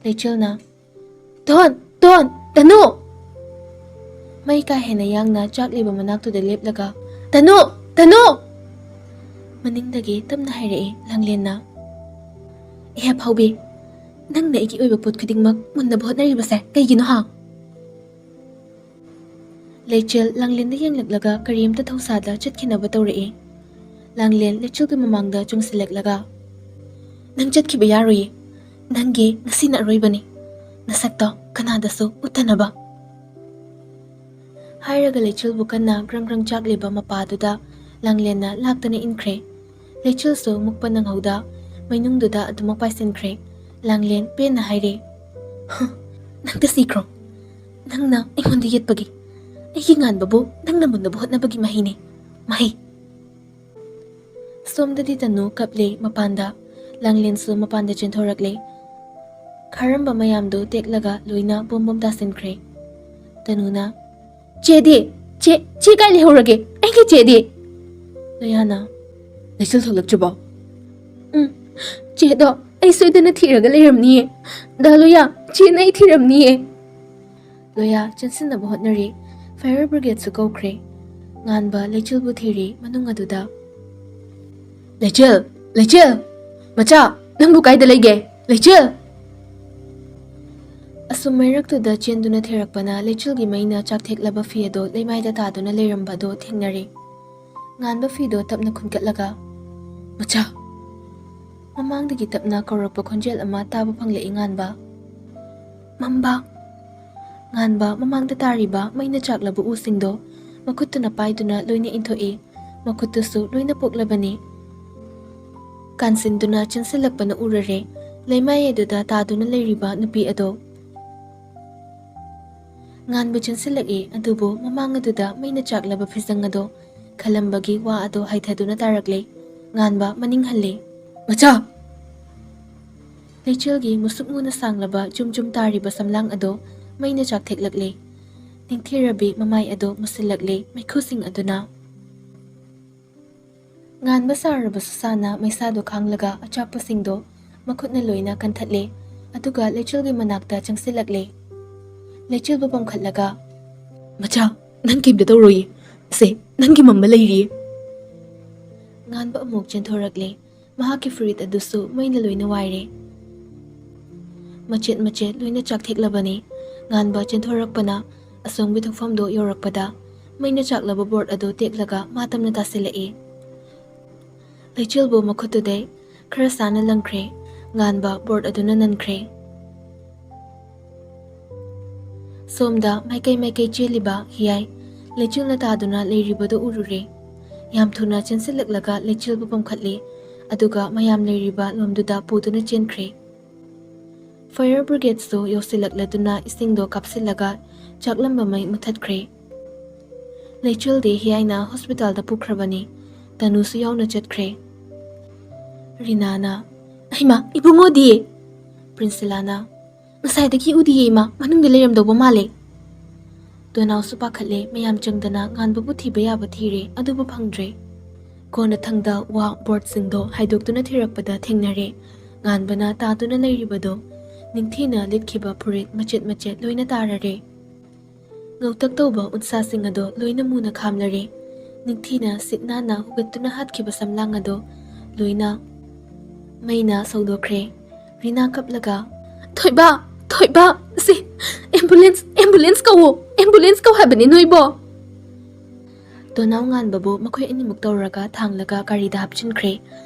ꯂꯩꯆꯦꯜꯅ, "ꯇꯣꯟ! ꯇꯣꯟ! ꯇꯅꯨ!" ꯃꯩ ꯀꯥ ꯍꯦꯟꯅ ꯌꯥꯡꯅ ꯆꯥꯛꯂꯤꯕ ꯃꯅꯥꯛꯇꯨꯗ ꯂꯦꯞꯂꯒ, "ꯇꯅꯨ! ꯇꯅꯨ!" ꯃꯅꯤꯡꯗꯒꯤ ꯇꯞꯅ ꯍꯥꯏꯔꯛꯏ ꯂꯥꯡꯂꯦꯟꯅ꯫ "ꯑꯦ ꯐꯥꯎꯕꯤ, ꯅꯪꯅ ꯑꯩꯒꯤ ꯑꯣꯏꯕ ꯄꯣꯠ ꯈꯨꯗꯤꯡꯃꯛ ꯃꯨꯟꯅꯕ ꯍꯣꯠꯅꯔꯤꯕꯁꯦ ꯀꯩꯒꯤꯅꯣ ꯍꯥ?" ꯂꯩꯆꯦꯜ ꯂꯥꯡꯂꯦꯟꯗ ꯌꯦꯡꯂꯛꯂꯒ ꯀꯔꯤꯝꯇ ꯊꯧꯁꯥꯗ ꯆꯠꯈꯤꯅꯕ ꯇꯧꯔꯛꯏ꯫ ꯂꯥꯡꯂꯦꯟ ꯂꯩꯆꯦꯜꯒꯤ ꯃꯃꯥꯡꯗ ꯆꯨꯡꯁꯤꯜꯂꯛꯂꯒ, "ꯅꯪ ꯆꯠꯈꯤꯕ ꯌꯥꯔꯣꯏꯌꯦ꯫ ꯅꯪꯒꯤ ꯉꯁꯤꯅ ꯑꯔꯣꯏꯕꯅꯤ꯫ ꯅꯁꯛꯇꯣ ꯀꯅꯥꯗꯁꯨ ꯎꯠꯇꯅꯕ" ꯍꯥꯏꯔꯒ ꯂꯩꯆꯦꯜꯕꯨ ꯀꯟꯅ ꯒ꯭ꯔꯪ ꯒ꯭ꯔꯪ ꯆꯥꯛꯂꯤꯕ ꯃꯄꯥꯗꯨꯗ ꯂꯥꯡꯂꯦꯟꯅ ꯂꯥꯛꯇꯅ ꯏꯟꯈ꯭ꯔꯦ꯫ ꯂꯩꯆꯦꯜꯁꯨ ꯃꯨꯛꯄ ꯅꯪꯍꯧꯗ ꯃꯩꯅꯨꯡꯗꯨꯗ ꯑꯗꯨꯃꯛ ꯄꯥꯏꯁꯤꯟꯈ꯭ꯔꯦ꯫ ꯂꯥꯡꯂꯦꯟ ꯄꯦꯟꯅ ꯍꯥꯏꯔꯦ, "ꯍ, ꯅꯪ ꯇꯁꯤꯈ꯭ꯔꯣ꯫ ꯅꯪꯅ ꯑꯩꯉꯣꯟꯗ ꯌꯦꯠꯄꯒꯤ꯫ ꯑꯩꯒꯤ ꯉꯥꯟꯕꯕꯨ ꯅꯪꯅ ꯃꯨꯟꯅꯕ ꯍꯣꯠꯅꯕꯒꯤ ꯃꯍꯩꯅꯦ꯫ ꯃꯍꯩ!" ꯁꯣꯝꯗꯗꯤ ꯇꯅꯨ ꯀꯞꯂꯦ ꯃꯄꯥꯟꯗ꯫ ꯂꯥꯡꯂꯦꯟꯁꯨ ꯃꯄꯥꯟꯗ ꯆꯦꯟꯊꯣꯔꯛꯂꯦ꯫ ꯈꯥꯔꯝꯕ ꯃꯌꯥꯝꯗꯨ ꯇꯦꯛꯂꯒ ꯂꯣꯏꯅ ꯕꯣꯝ ꯕꯣꯝ ꯇꯥꯁꯤꯟꯈ꯭ꯔꯦ꯫ ꯇꯅꯨꯅ, "ꯆꯦꯗꯤ? ꯆꯦ, ꯆꯦ ꯀꯥꯏ ꯂꯩꯍꯧꯔꯒꯦ? ꯑꯩꯒꯤ ꯆꯦꯗꯤ?" ꯂꯣꯌꯥꯅ, "ꯂꯩꯆꯦꯜ ꯊꯣꯛꯂꯛꯇ꯭ꯔꯤꯕꯣ?" "ꯎꯝ, ꯆꯦꯗꯣ ꯑꯩ ꯁꯣꯏꯗꯅ ꯊꯤꯔꯒ ꯂꯩꯔꯝꯅꯤꯌꯦ꯫ ꯗꯥ ꯂꯣꯌꯥ, ꯆꯦꯅ ꯑꯩ ꯊꯤꯔꯝꯅꯤꯌꯦ꯫" ꯂꯣꯌꯥ ꯆꯦꯟꯁꯤꯟꯅꯕ ꯍꯣꯠꯅꯔꯤ꯫ ꯐꯥꯌꯔ ꯕ꯭ꯔꯤꯒꯦꯗꯁꯨ ꯀꯧꯈ꯭ꯔꯦ꯫ ꯉꯥꯟꯕ ꯂꯩꯆꯤꯜꯕꯨ ꯊꯤꯔꯤ ꯃꯅꯨꯡ ꯑꯗꯨꯗ꯫ "ꯂꯩꯆꯤꯜ! ꯂꯩꯆꯤꯜ! ꯃꯆꯥ, ꯅꯪꯕꯨ ꯀꯥꯏꯗ ꯂꯩꯒꯦ? ꯂꯩꯆꯤꯜ!" ꯑꯁꯨꯝ ꯃꯩꯔꯛꯇꯨꯗ ꯆꯦꯟꯗꯨꯅ ꯊꯤꯔꯛꯄꯅ ꯂꯩꯆꯤꯜꯒꯤ ꯃꯩꯅ ꯆꯥꯛꯊꯦꯛꯂꯕ ꯐꯤ ꯑꯗꯣ ꯂꯩꯃꯥꯏꯗ ꯇꯥꯗꯨꯅ ꯂꯩꯔꯝꯕꯗꯣ ꯊꯦꯡꯅꯔꯦ꯫ ꯉꯥꯟꯕ ꯐꯤꯗꯣ ꯇꯞꯅ ꯈꯨꯟꯒꯠꯂꯒ, "ꯃꯆꯥ!" ꯃꯃꯥꯡꯗꯒꯤ ꯇꯞꯅ ꯀꯧꯔꯛꯄ ꯈꯣꯟꯖꯦꯜ ꯑꯃ ꯇꯥꯕ ꯐꯪꯂꯛꯏ ꯉꯥꯟꯕ꯫ "ꯃꯝꯕ!" ꯉꯥꯟꯕ ꯃꯃꯥꯡꯗ ꯇꯥꯔꯤꯕ ꯃꯩꯅ ꯆꯥꯛꯂꯕ ꯎꯁꯤꯡꯗꯣ ꯃꯈꯨꯠꯇꯨꯅ ꯄꯥꯏꯗꯨꯅ ꯂꯣꯏꯅ ꯏꯟꯊꯣꯛꯏ꯫ ꯃꯈꯨꯠꯇꯨꯁꯨ ꯂꯣꯏꯅ ꯄꯣꯛꯂꯕꯅꯤ꯫ ꯀꯥꯟꯁꯤꯟꯗꯨꯅ ꯆꯦꯟꯁꯤꯜꯂꯛꯄꯅ ꯎꯔꯔꯦ ꯂꯩꯃꯥꯏ ꯑꯗꯨꯗ ꯇꯥꯗꯨꯅ ꯂꯩꯔꯤꯕ ꯅꯨꯄꯤ ꯑꯗꯣ꯫ ꯉꯥꯟꯕ ꯆꯦꯟꯁꯤꯜꯂꯛꯏ, ꯑꯗꯨꯕꯨ ꯃꯃꯥꯡ ꯑꯗꯨꯗ ꯃꯩꯅ ꯆꯥꯛꯂꯕ ꯐꯤꯖꯪ ꯑꯗꯣ ꯈꯜꯂꯝꯕꯒꯤ ꯋꯥ ꯑꯗꯣ ꯍꯥꯏꯊꯗꯨꯅ ꯇꯥꯔꯛꯂꯦ꯫ ꯉꯥꯟꯕ ꯃꯅꯤꯡ ꯍꯜꯂꯦ꯫ "ꯃꯆꯥ!" ꯂꯩꯆꯤꯜꯒꯤ ꯃꯨꯁꯨꯛ ꯃꯨꯅ ꯁꯥꯡꯂꯕ ꯖꯨꯝ ꯖꯨꯝ ꯇꯥꯔꯤꯕ ꯁꯝꯂꯥꯡ ꯑꯗꯣ ꯃꯩꯅ ꯆꯥꯛꯊꯦꯛꯂꯛꯂꯦ꯫ ꯅꯤꯡꯊꯤꯔꯕꯤ ꯃꯃꯥꯏ ꯑꯗꯣ ꯃꯨꯁꯤꯜꯂꯛꯂꯦ ꯃꯩꯈꯨꯁꯤꯡ ꯑꯗꯨꯅ꯫ ꯉꯥꯟꯕ ꯁꯥꯔꯕꯁꯨ ꯁꯥꯅ ꯃꯩꯁꯥꯗꯣ ꯈꯥꯡꯂꯒ ꯑꯆꯥꯛꯄꯁꯤꯡꯗꯣ ꯃꯈꯨꯠꯅ ꯂꯣꯏꯅ ꯀꯟꯊꯠꯂꯦ꯫ ꯑꯗꯨꯒ ꯂꯩꯆꯤꯜꯒꯤ ꯃꯅꯥꯛꯇ ꯆꯪꯁꯤꯜꯂꯛꯂꯦ꯫ ꯂꯩꯆꯤꯜꯕꯨ ꯄꯝꯈꯠꯂꯒ, "ꯃꯆꯥ, ꯅꯪ ꯀꯩꯝꯇ ꯇꯧꯔꯣꯏꯌꯦ꯫ ꯁꯦ, ꯅꯪꯒꯤ ꯃꯝꯕ ꯂꯩꯔꯤꯌꯦ꯫" ꯉꯥꯟꯕ ꯑꯃꯨꯛ ꯆꯦꯟꯊꯣꯔꯛꯂꯦ꯫ ꯃꯍꯥꯛꯀꯤ ꯐꯨꯔꯤꯠ ꯑꯗꯨꯁꯨ ꯃꯩꯅ ꯂꯣꯏꯅ ꯋꯥꯏꯔꯦ꯫ ꯃꯆꯦꯠ ꯃꯆꯦꯠ ꯂꯣꯏꯅ ꯆꯥꯛꯊꯦꯛꯂꯕꯅꯤ꯫ ꯉꯥꯟꯕ ꯆꯦꯟꯊꯣꯔꯛꯄꯅ ꯑꯁꯣꯝꯒꯤ ꯊꯣꯛꯐꯝꯗꯣ ꯌꯧꯔꯛꯄꯗ ꯃꯩꯅ ꯆꯥꯛꯂꯕ ꯕꯣꯔꯗ ꯑꯗꯨ ꯇꯦꯛꯂꯒ ꯃꯥ ꯇꯝꯅ ꯇꯥꯁꯤꯜꯂꯛꯏ꯫ ꯂꯩꯆꯤꯜꯕꯨ ꯃꯈꯨꯠꯇꯨꯗꯩ ꯈꯔ ꯁꯥꯅ ꯂꯪꯈ꯭ꯔꯦ꯫ ꯉꯥꯟꯕ ꯕꯣꯔꯗ ꯑꯗꯨꯅ ꯅꯟꯈ꯭ꯔꯦ꯫ ꯁꯣꯝꯗ ꯃꯥꯏꯀꯩ ꯃꯥꯏꯀꯩ ꯆꯦꯜꯂꯤꯕ ꯍꯤꯌꯥꯏ ꯂꯩꯆꯤꯜꯅ ꯇꯥꯗꯨꯅ ꯂꯩꯔꯤꯕꯗꯨ ꯎꯔꯨꯔꯦ꯫ ꯌꯥꯝ ꯊꯨꯅ ꯆꯦꯟꯁꯤꯜꯂꯛꯂꯒ ꯂꯩꯆꯤꯜꯕꯨ ꯄꯝꯈꯠꯂꯦ꯫ ꯑꯗꯨꯒ ꯃꯌꯥꯝ ꯂꯩꯔꯤꯕ ꯂꯣꯝꯗꯨꯗ ꯄꯨꯗꯨꯅ ꯆꯦꯟꯈ꯭ꯔꯦ꯫ ꯐꯥꯌꯔ ꯕ꯭ꯔꯤꯒꯦꯗꯁꯨ ꯌꯧꯁꯤꯜꯂꯛꯂꯗꯨꯅ ꯏꯁꯤꯡꯗꯣ ꯀꯥꯞꯁꯤꯜꯂꯒ ꯆꯥꯛꯂꯝꯕ ꯃꯩ ꯃꯨꯊꯠꯈ꯭ꯔꯦ꯫ ꯂꯩꯆꯤꯜꯗꯤ ꯍꯤꯌꯥꯏꯅ ꯍꯣꯁꯄꯤꯇꯥꯜꯗ ꯄꯨꯈ꯭ꯔꯕꯅꯤ꯫ ꯇꯅꯨꯁꯨ ꯌꯥꯎꯅ ꯆꯠꯈ꯭ꯔꯦ꯫ ꯔꯤꯅꯥꯅ, "ꯍꯩꯃꯥ, ꯏꯕꯨꯡꯉꯣꯗꯤ?" ꯄ꯭ꯔꯤꯟꯁꯤꯂꯥꯅ, "ꯉꯁꯥꯏꯗꯒꯤ ꯎꯗꯤꯌꯦ ꯏꯃꯥ, ꯃꯅꯨꯡꯗ ꯂꯩꯔꯝꯗꯧꯕ ꯃꯥꯜꯂꯦ꯫" ꯗꯣꯅꯥꯎꯁꯨ ꯄꯥꯈꯠꯂꯦ꯫ ꯃꯌꯥꯝ ꯆꯪꯗꯅ ꯉꯥꯟꯕꯕꯨ ꯊꯤꯕ ꯌꯥꯕ ꯊꯤꯔꯦ, ꯑꯗꯨꯕꯨ ꯐꯪꯗ꯭ꯔꯦ꯫ ꯀꯣꯟꯅꯊꯪꯗ ꯋꯥ ꯕꯣꯔꯗꯁꯤꯡꯗꯣ ꯍꯥꯏꯗꯣꯛꯇꯨꯅ ꯊꯤꯔꯛꯄꯗ ꯊꯦꯡꯅꯔꯦ꯫ ꯉꯥꯟꯕꯅ ꯇꯥꯗꯨꯅ ꯂꯩꯔꯤꯕꯗꯣ ꯅꯤꯡꯊꯤꯅ ꯂꯤꯠꯈꯤꯕ ꯐꯨꯔꯤꯠ ꯃꯆꯦꯠ ꯃꯆꯦꯠ ꯂꯣꯏꯅ ꯇꯥꯔꯔꯦ꯫ ꯉꯧꯇꯛ ꯇꯧꯕ ꯎꯟꯁꯥꯁꯤꯡ ꯑꯗꯣ ꯂꯣꯏꯅ ꯃꯨꯅ ꯈꯥꯝꯂꯔꯦ꯫ ꯅꯤꯡꯊꯤꯅ ꯁꯤꯠ ꯅꯥꯟꯅ ꯍꯨꯒꯠꯇꯨꯅ ꯍꯥꯠꯈꯤꯕ ꯁꯝꯂꯥꯡ ꯑꯗꯣ ꯂꯣꯏꯅ ꯃꯩꯅ ꯁꯧꯗꯣꯛꯈ꯭ꯔꯦ꯫ ꯔꯤꯅꯥ ꯀꯞꯂꯒ, "ꯊꯣꯏꯕ, ꯊꯣꯏꯕ, ꯁꯤ ꯑꯦꯝꯕꯨꯂꯦꯟꯁ, ꯑꯦꯝꯕꯨꯂꯦꯟꯁ ꯀꯧꯋꯣ, ꯑꯦꯝꯕꯨꯂꯦꯟꯁ ꯀꯧ ꯍꯥꯏꯕꯅꯤ ꯅꯣꯏꯕꯣ!" ꯗꯣꯅꯥꯎ ꯉꯥꯟꯕꯕꯨ ꯃꯈꯣꯏ ꯑꯅꯤꯃꯛ ꯇꯧꯔꯒ ꯊꯥꯡꯂꯒ ꯒꯥꯔꯤꯗ ꯍꯥꯞꯆꯤꯟꯈ꯭ꯔꯦ꯫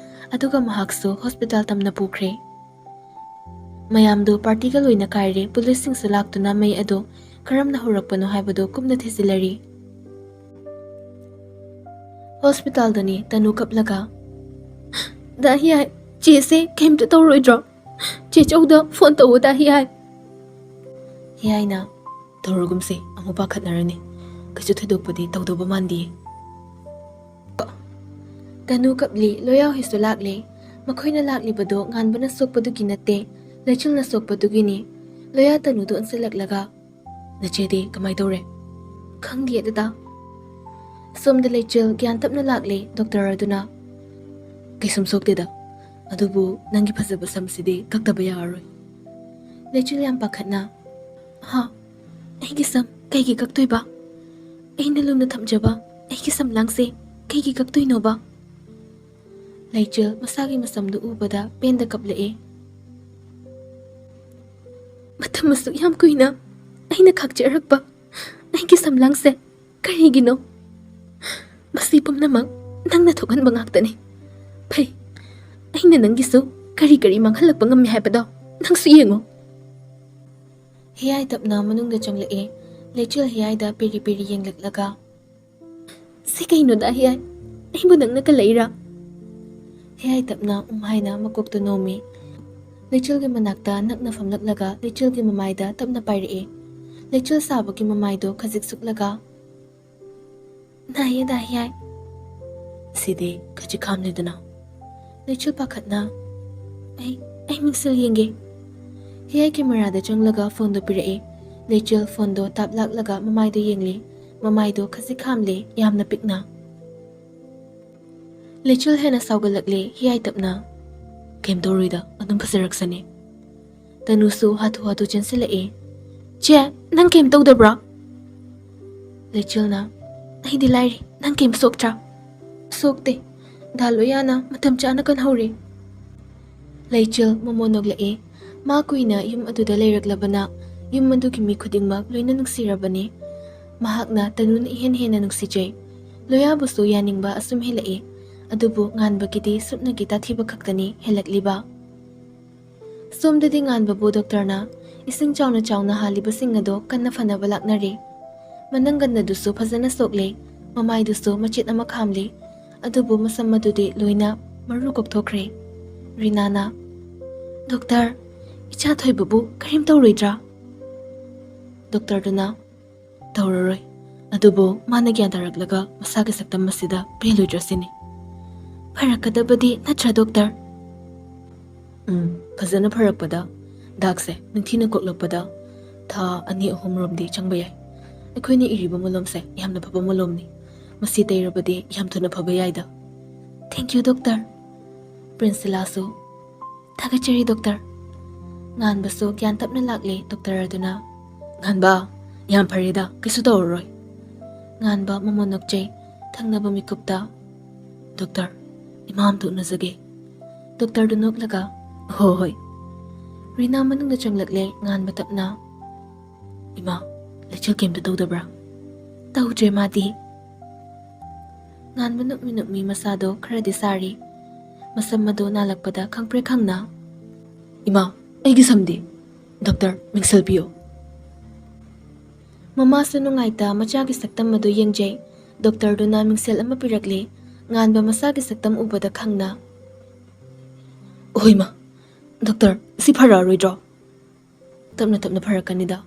ꯑꯗꯨꯒ ꯃꯍꯥꯛꯁꯨ ꯍꯣꯁꯄꯤꯇꯥꯜ ꯇꯝꯅ ꯄꯨꯈ꯭ꯔꯦ꯫ ꯃꯌꯥꯝꯗꯨ ꯄꯥꯔꯇꯤꯒ ꯂꯣꯏꯅ ꯀꯥꯏꯔꯦ꯫ ꯄꯨꯂꯤꯁꯁꯤꯡꯁꯨ ꯂꯥꯛꯇꯨꯅ ꯃꯩ ꯑꯗꯨ ꯀꯔꯝꯅ ꯍꯧꯔꯛꯄꯅꯣ ꯍꯥꯏꯕꯗꯨ ꯀꯨꯞꯅ ꯊꯤꯖꯤꯜꯂꯔꯤ꯫ ꯍꯣꯁꯄꯤꯇꯥꯜꯗꯅꯤ ꯇꯅꯨ ꯀꯞꯂꯒ, "ꯗꯥ ꯍꯤꯌꯥꯏ, ꯆꯦꯁꯦ ꯀꯩꯝꯇ ꯇꯧꯔꯣꯏꯗ꯭ꯔꯣ? ꯆꯦ ꯆꯧꯗ ꯐꯣꯟ ꯇꯧꯋꯣ ꯗꯥ ꯍꯤꯌꯥꯏ꯫" ꯍꯤꯌꯥꯏꯅ, "ꯇꯧꯔꯒꯨꯝꯁꯦ, ꯑꯃꯨꯛ ꯄꯥꯈꯠꯅꯔꯅꯤ꯫ ꯀꯩꯁꯨ ꯊꯣꯏꯗꯣꯛꯄꯗꯤ ꯇꯧꯗꯧꯕ ꯃꯥꯟꯗꯤꯌꯦ꯫" ꯇꯅꯨ ꯀꯞꯂꯤ꯫ ꯂꯣꯌꯥꯍꯣꯏꯁꯨ ꯂꯥꯛꯂꯦ꯫ ꯃꯈꯣꯏꯅ ꯂꯥꯛꯂꯤꯕꯗꯣ ꯉꯥꯟꯕꯅ ꯁꯣꯛꯄꯗꯨꯒꯤ ꯅꯠꯇꯦ, ꯂꯩꯆꯤꯜꯅ ꯁꯣꯛꯄꯗꯨꯒꯤꯅꯤ꯫ ꯂꯣꯌꯥ ꯇꯅꯨꯗꯨ ꯑꯣꯟꯁꯤꯜꯂꯛꯂꯒ, "ꯅꯆꯦꯗꯤ ꯀꯃꯥꯏ ꯇꯧꯔꯦ?" "ꯈꯪꯗꯦ, ꯗꯗꯥ꯫ ꯁꯣꯝꯗ ꯂꯩꯆꯤꯜ ꯒ꯭ꯌꯥꯟ ꯇꯞꯅ ꯂꯥꯛꯂꯦ, ꯗꯣꯛꯇꯔ ꯑꯗꯨꯅ꯫ ꯀꯩꯁꯨꯝ ꯁꯣꯛꯇꯦꯗ, ꯑꯗꯨꯕꯨ ꯅꯪꯒꯤ ꯐꯖꯕ ꯁꯝꯁꯤꯗꯤ ꯀꯛꯇꯕ ꯌꯥꯔꯔꯣꯏ꯫" ꯂꯩꯆꯤꯜ ꯌꯥꯝ ꯄꯥꯈꯠꯅ, "ꯍꯥ? ꯑꯩꯒꯤ ꯁꯝ ꯀꯩꯒꯤ ꯀꯛꯇꯣꯏꯕ? ꯑꯩꯅ ꯂꯨꯝꯅ ꯊꯝꯖꯕ ꯑꯩꯒꯤ ꯁꯝꯂꯥꯡꯁꯦ ꯀꯩꯒꯤ ꯀꯛꯇꯣꯏꯅꯣꯕ?" ꯂꯩꯆꯤꯜ ꯃꯁꯥꯒꯤ ꯃꯁꯝꯗꯨ ꯎꯕꯗ ꯄꯦꯟꯗ ꯀꯞꯂꯛꯑꯦ꯫ "ꯃꯇꯝ ꯑꯁꯨꯛ ꯌꯥꯝ ꯀꯨꯏꯅ ꯑꯩꯅ ꯈꯥꯛꯆꯔꯛꯄ ꯑꯩꯒꯤ ꯁꯝꯂꯥꯡꯁꯦ ꯀꯔꯤꯒꯤꯅꯣ? ꯃꯁꯤ ꯄꯨꯝꯅꯃꯛ ꯅꯪꯅ ꯊꯣꯛꯍꯟꯕ ꯉꯥꯛꯇꯅꯤ꯫ ꯐꯩ, ꯑꯩꯅ ꯅꯪꯒꯤꯁꯨ ꯀꯔꯤ ꯀꯔꯤ ꯃꯥꯡꯍꯜꯂꯛꯄ ꯉꯝꯃꯤ ꯍꯥꯏꯕꯗꯣ ꯅꯪꯁꯨ ꯌꯦꯡꯉꯨ꯫" ꯍꯤꯌꯥꯏ ꯇꯞꯅ ꯃꯅꯨꯡꯗ ꯆꯪꯂꯛꯑꯦ꯫ ꯂꯩꯆꯤꯜ ꯍꯤꯌꯥꯏꯗ ꯄꯤꯔꯤ ꯄꯤꯔꯤ ꯌꯦꯡꯂꯛꯂꯒ, "ꯁꯤ ꯀꯩꯅꯣꯗ ꯍꯤꯌꯥꯏ? ꯑꯩꯕꯨ ꯅꯪꯅ ꯀꯜꯂꯛꯏꯔꯥ?" ꯍꯤꯌꯥꯏ ꯇꯞꯅ ꯎꯝ ꯍꯥꯏꯅ ꯃꯀꯣꯛꯇ ꯅꯣꯝꯃꯤ꯫ ꯂꯩꯆꯤꯜꯒꯤ ꯃꯅꯥꯛꯇ ꯅꯛꯅ ꯐꯝꯂꯛꯂꯒ ꯂꯩꯆꯤꯜꯒꯤ ꯃꯃꯥꯏꯗ ꯇꯞꯅ ꯄꯥꯏꯔꯛꯏ꯫ ꯂꯩꯆꯤꯜ ꯁꯥꯕꯒꯤ ꯃꯃꯥꯏꯗꯣ ꯈꯖꯤꯛ ꯁꯨꯛꯂꯒ, "ꯅꯥꯏꯌꯦ, ꯗꯥ ꯍꯤꯌꯥꯏ꯫" ꯁꯤꯗꯤ ꯈꯖꯤꯛ ꯈꯥꯝꯂꯦꯗꯅ꯫ ꯂꯩꯆꯤꯜ ꯄꯥꯈꯠꯅ, "ꯑꯩ, ꯑꯩ ꯃꯤꯡꯁꯦꯜ ꯌꯦꯡꯒꯦ꯫" ꯍꯤꯌꯥꯏ ꯀꯦꯃꯦꯔꯥꯗ ꯆꯪꯂꯒ ꯐꯣꯟꯗꯣ ꯄꯤꯔꯛꯏ꯫ ꯂꯩꯆꯤꯜ ꯐꯣꯟꯗꯣ ꯇꯥꯞ ꯂꯥꯛꯂꯒ ꯃꯃꯥꯏꯗꯣ ꯌꯦꯡꯂꯤ꯫ ꯃꯃꯥꯏꯗꯣ ꯈꯖꯤꯛ ꯈꯥꯝꯂꯦ, ꯌꯥꯝꯅ ꯄꯤꯛꯅ꯫ ꯂꯩꯆꯤꯜ ꯍꯦꯟꯅ ꯁꯥꯎꯒꯠꯂꯛꯂꯦ, ꯍꯤꯌꯥꯏ ꯇꯞꯅ, "ꯀꯩꯝ ꯇꯧꯔꯣꯏꯗ, ꯑꯗꯨꯝ ꯐꯖꯔꯛꯁꯅꯤ꯫" ꯇꯅꯨꯁꯨ ꯍꯥꯊꯨ ꯍꯥꯊꯨ ꯆꯦꯟꯁꯤꯜꯂꯛꯑꯦ꯫ "ꯆꯦ, ꯅꯪ ꯀꯩꯝ ꯇꯧꯗꯕ꯭ꯔꯣ?" ꯂꯩꯆꯤꯜꯅ, "ꯑꯩꯗꯤ ꯂꯥꯏꯔꯤ, ꯅꯪ ꯀꯩꯝ ꯁꯣꯛꯇ꯭ꯔꯥ?" "ꯁꯣꯛꯇꯦ꯫ ꯗꯥ ꯂꯣꯌꯥꯅ ꯃꯇꯝ ꯆꯥꯅ ꯀꯟꯍꯧꯔꯦ꯫" ꯂꯩꯆꯤꯜ ꯃꯃꯣꯟ ꯅꯣꯛꯂꯛꯑꯦ꯫ ꯃꯥ ꯀꯨꯏꯅ ꯌꯨꯝ ꯑꯗꯨꯗ ꯂꯩꯔꯛꯂꯕꯅ, ꯌꯨꯝ ꯑꯗꯨꯒꯤ ꯃꯤ ꯈꯨꯗꯤꯡꯃꯛ ꯂꯣꯏꯅ ꯅꯨꯡꯁꯤꯔꯕꯅꯤ꯫ ꯃꯍꯥꯛꯅ ꯇꯅꯨꯅ ꯏꯍꯦꯟ ꯍꯦꯟꯅ ꯅꯨꯡꯁꯤꯖꯩ꯫ ꯂꯣꯌꯥꯕꯨꯁꯨ ꯌꯥꯅꯤꯡꯕ ꯑꯁꯨꯝ ꯍꯦꯜꯂꯛꯏ꯫ ꯑꯗꯨꯕꯨ ꯉꯥꯟꯕꯒꯤꯗꯤ ꯁꯨꯞꯅꯒꯤ ꯇꯥꯊꯤꯕ ꯈꯛꯇꯅꯤ ꯍꯦꯜꯂꯛꯂꯤꯕ꯫ ꯁꯣꯝꯗꯗꯤ ꯉꯥꯟꯕꯕꯨ ꯗꯣꯛꯇꯔꯅ ꯏꯁꯤꯡ ꯆꯥꯎꯅ ꯆꯥꯎꯅ ꯍꯥꯜꯂꯤꯕꯁꯤꯡ ꯑꯗꯣ ꯀꯟꯅ ꯐꯅꯕ ꯂꯥꯛꯅꯔꯤ꯫ ꯃꯅꯪꯒꯟ ꯑꯗꯨꯁꯨ ꯐꯖꯅ ꯁꯣꯛꯂꯦ꯫ ꯃꯃꯥꯏꯗꯨꯁꯨ ꯃꯆꯦꯠ ꯑꯃ ꯈꯥꯝꯂꯤ꯫ ꯑꯗꯨꯕꯨ ꯃꯁꯝ ꯑꯗꯨꯗꯤ ꯂꯣꯏꯅ ꯃꯔꯨ ꯀꯣꯛꯊꯣꯛꯈ꯭ꯔꯦ꯫ ꯔꯤꯅꯥꯅ, "ꯗꯣꯛꯇꯔ, ꯏꯆꯥ ꯊꯣꯏꯕꯕꯨ ꯀꯔꯤꯝ ꯇꯧꯔꯣꯏꯗ꯭ꯔꯥ?" ꯗꯣꯛꯇꯔꯗꯨꯅ, "ꯇꯧꯔꯔꯣꯏ꯫ ꯑꯗꯨꯕꯨ ꯃꯥꯅ ꯒ꯭ꯌꯥꯟ ꯇꯥꯔꯛꯂꯒ ꯃꯁꯥꯒꯤ ꯁꯛꯇꯝ ꯑꯁꯤꯗ ꯄꯦꯜꯂꯣꯏꯗ꯭ꯔꯥ ꯁꯤꯅꯤ꯫" "ꯐꯔꯛꯀꯗꯕꯗꯤ ꯅꯠꯇ꯭ꯔꯥ, ꯗꯣꯛꯇꯔ?" ꯎꯝ, ꯐꯖꯅ ꯐꯔꯛꯄꯗ, ꯗꯥꯛꯁꯦ ꯅꯤꯡꯊꯤꯅ ꯀꯣꯛꯂꯛꯄꯗ ꯊꯥ ꯑꯅꯤ ꯑꯍꯨꯝꯔꯣꯝꯗꯤ ꯆꯪꯕ ꯌꯥꯏ꯫ ꯑꯩꯈꯣꯏꯅ ꯏꯔꯤꯕ ꯃꯣꯂꯣꯝꯁꯦ ꯌꯥꯝꯅ ꯐꯕ ꯃꯣꯂꯣꯝꯅꯤ꯫ ꯃꯁꯤ ꯇꯩꯔꯕꯗꯤ ꯌꯥꯝ ꯊꯨꯅ ꯐꯕ ꯌꯥꯏꯗ꯫ "Thank you, doctor." ꯄ꯭ꯔꯤꯟꯁꯤꯂꯥꯁꯨ, "ꯊꯥꯒꯠꯆꯔꯤ, doctor." ꯉꯥꯟꯕꯁꯨ ꯒ꯭ꯌꯥꯟ ꯇꯞꯅ ꯂꯥꯛꯂꯦ ꯗꯣꯛꯇꯔ ꯑꯗꯨꯅ꯫ "ꯉꯥꯟꯕ, ꯌꯥꯝ ꯐꯔꯦꯗ, ꯀꯩꯁꯨ ꯇꯧꯔꯔꯣꯏ꯫" ꯉꯥꯟꯕ ꯃꯃꯣꯟ ꯅꯣꯛꯆꯩ꯫ ꯊꯪꯅꯕ ꯃꯤꯀꯨꯞꯇ, "ꯗꯣꯛꯇꯔ, ꯏꯃꯥ ꯑꯝꯇ ꯎꯅꯖꯒꯦ꯫" ꯗꯣꯛꯇꯔꯗꯨ ꯅꯣꯛꯂꯒ, "ꯍꯣ ꯍꯣꯏ꯫" ꯔꯤꯅꯥ ꯃꯅꯨꯡꯗ ꯆꯪꯂꯛꯂꯦ꯫ ꯉꯥꯟꯕ ꯇꯞꯅ, "ꯏꯃꯥ, ꯂꯩꯆꯤꯜ ꯀꯩꯝꯇ ꯇꯧꯗꯕ꯭ꯔꯥ?" "ꯇꯧꯗ꯭ꯔꯦ ꯃꯥꯗꯤ꯫" ꯉꯥꯟꯕ ꯅꯣꯛꯃꯤ ꯅꯣꯛꯃꯤ ꯃꯁꯥꯗꯣ ꯈꯔꯗꯤ ꯁꯥꯔꯤ꯫ ꯃꯁꯝ ꯑꯗꯣ ꯅꯥꯜꯂꯛꯄꯗ ꯈꯪꯄ꯭ꯔꯦꯛ ꯈꯪꯅ, "ꯏꯃꯥ, ꯑꯩꯒꯤ ꯁꯝꯗꯤ? ꯗꯣꯛꯇꯔ, ꯃꯤꯡꯁꯦꯜ ꯄꯤꯌꯨ꯫" ꯃꯃꯥꯁꯨ ꯅꯨꯡꯉꯥꯏꯇ ꯃꯆꯥꯒꯤ ꯁꯛꯇꯝ ꯑꯗꯨ ꯌꯦꯡꯖꯩ꯫ ꯗꯣꯛꯇꯔꯗꯨꯅ ꯃꯤꯡꯁꯦꯜ ꯑꯃ ꯄꯤꯔꯛꯂꯦ꯫ ꯉꯥꯟꯕ ꯃꯁꯥꯒꯤ ꯁꯛꯇꯝ ꯎꯕꯗ ꯈꯪꯅ, "ꯑꯣꯍꯣꯏꯃ, ꯗꯣꯛꯇꯔ, ꯁꯤ ꯐꯔꯛꯑꯔꯣꯏꯗ꯭ꯔꯣ?" "ꯇꯞꯅ ꯇꯞꯅ ꯐꯔꯛꯀꯅꯤꯗ꯫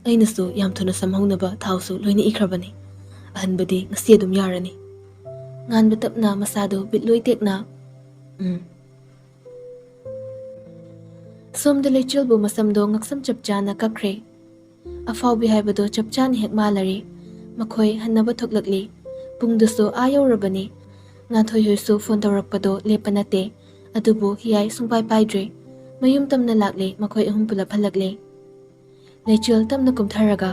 ꯑꯩꯅꯁꯨ ꯌꯥꯝ ꯊꯨꯅ ꯁꯝꯍꯧꯅꯕ ꯊꯥꯎꯁꯨ ꯂꯣꯏꯅ ꯏꯈ꯭ꯔꯕꯅꯤ꯫ ꯑꯍꯟꯕꯗꯤ ꯉꯁꯤ ꯑꯗꯨꯝ ꯌꯥꯔꯅꯤ꯫" ꯉꯥꯟꯕ ꯇꯞꯅ ꯃꯁꯥꯗꯣ ꯕꯤꯠꯂꯣꯏ ꯇꯦꯛꯅ, "ꯎꯝ꯫" ꯁꯣꯝꯗ ꯂꯩꯆꯤꯜꯕꯨ ꯃꯁꯝꯗꯣ ꯉꯛꯁꯝ ꯆꯞ ꯆꯥꯅ ꯀꯛꯈ꯭ꯔꯦ꯫ ꯑꯐꯥꯎꯕꯤ ꯍꯥꯏꯕꯗꯣ ꯆꯞ ꯆꯥꯅ ꯍꯦꯛ ꯃꯥꯜꯂꯔꯦ꯫ ꯃꯈꯣꯏ ꯍꯟꯅꯕ ꯊꯣꯛꯂꯛꯂꯤ꯫ ꯄꯨꯡꯗꯨꯁꯨ ꯑꯥ ꯌꯧꯔꯕꯅꯤ꯫ ꯉꯥꯟꯊꯣꯏ ꯍꯣꯏꯁꯨ ꯐꯣꯟ ꯇꯧꯔꯛꯄꯗꯣ ꯂꯦꯞꯄ ꯅꯠꯇꯦ꯫ ꯑꯗꯨꯕꯨ ꯍꯤꯌꯥꯏ ꯁꯨꯡꯄꯥꯏ ꯄꯥꯏꯗ꯭ꯔꯦ꯫ ꯃꯌꯨꯝ ꯇꯝꯅ ꯂꯥꯛꯂꯦ꯫ ꯃꯈꯣꯏ ꯑꯍꯨꯝ ꯄꯨꯂꯞ ꯍꯜꯂꯛꯂꯦ꯫ ꯂꯩꯆꯤꯜ ꯇꯞꯅ ꯀꯨꯝꯊꯔꯒ,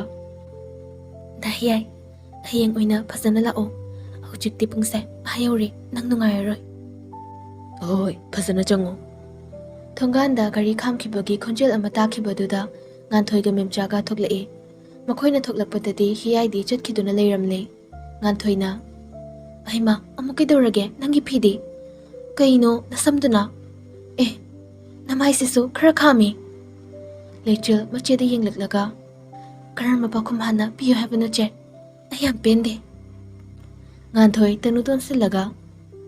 "ꯗꯥ ꯍꯤꯌꯥꯏ, ꯍꯌꯦꯡ ꯑꯣꯏꯅ ꯐꯖꯅ ꯂꯥꯛꯑꯣ꯫ ꯍꯧꯖꯤꯛꯇꯤ ꯄꯨꯡꯁꯦ ꯑꯥ ꯌꯧꯔꯦ, ꯅꯪ ꯅꯨꯡꯉꯥꯏꯔꯔꯣꯏ꯫" "ꯍꯣꯏ, ꯐꯖꯅ ꯆꯪꯉꯣ꯫" ꯊꯣꯡꯒꯥꯟꯗ ꯒꯥꯔꯤ ꯈꯥꯝꯈꯤꯕꯒꯤ ꯈꯣꯟꯖꯦꯜ ꯑꯃ ꯇꯥꯈꯤꯕꯗꯨꯗ ꯉꯥꯟꯊꯣꯏꯒ ꯃꯦꯝꯆꯥꯒ ꯊꯣꯛꯂꯛꯏ꯫ ꯃꯈꯣꯏꯅ ꯊꯣꯛꯂꯛꯄꯗꯗꯤ ꯍꯤꯌꯥꯏꯗꯤ ꯆꯠꯈꯤꯗꯨꯅ ꯂꯩꯔꯝꯂꯦ꯫ ꯉꯥꯟꯊꯣꯏꯅ, "ꯑꯩꯃ, ꯑꯃꯨꯛ ꯀꯩꯗꯧꯔꯒꯦ? ꯅꯪꯒꯤ ꯐꯤꯗꯤ? ꯀꯩꯅꯣ ꯅꯁꯝꯗꯨꯅ? ꯑꯦ, ꯅꯃꯥꯏꯁꯤꯁꯨ ꯈꯔ ꯈꯥꯝꯃꯤ꯫" ꯂꯩꯆꯤꯜ ꯃꯆꯦꯗ ꯌꯦꯡꯂꯛꯂꯒ, "ꯀꯔꯝꯕ ꯄꯥꯎꯈꯨꯝ ꯍꯥꯟꯅ ꯄꯤꯌꯨ ꯍꯥꯏꯕꯅꯣ, ꯆꯦ? ꯑꯩ ꯌꯥꯝ ꯄꯦꯟꯗꯦ꯫" ꯉꯥꯟꯊꯣꯏ ꯇꯅꯨ ꯇꯣꯟꯁꯤꯜꯂꯒ,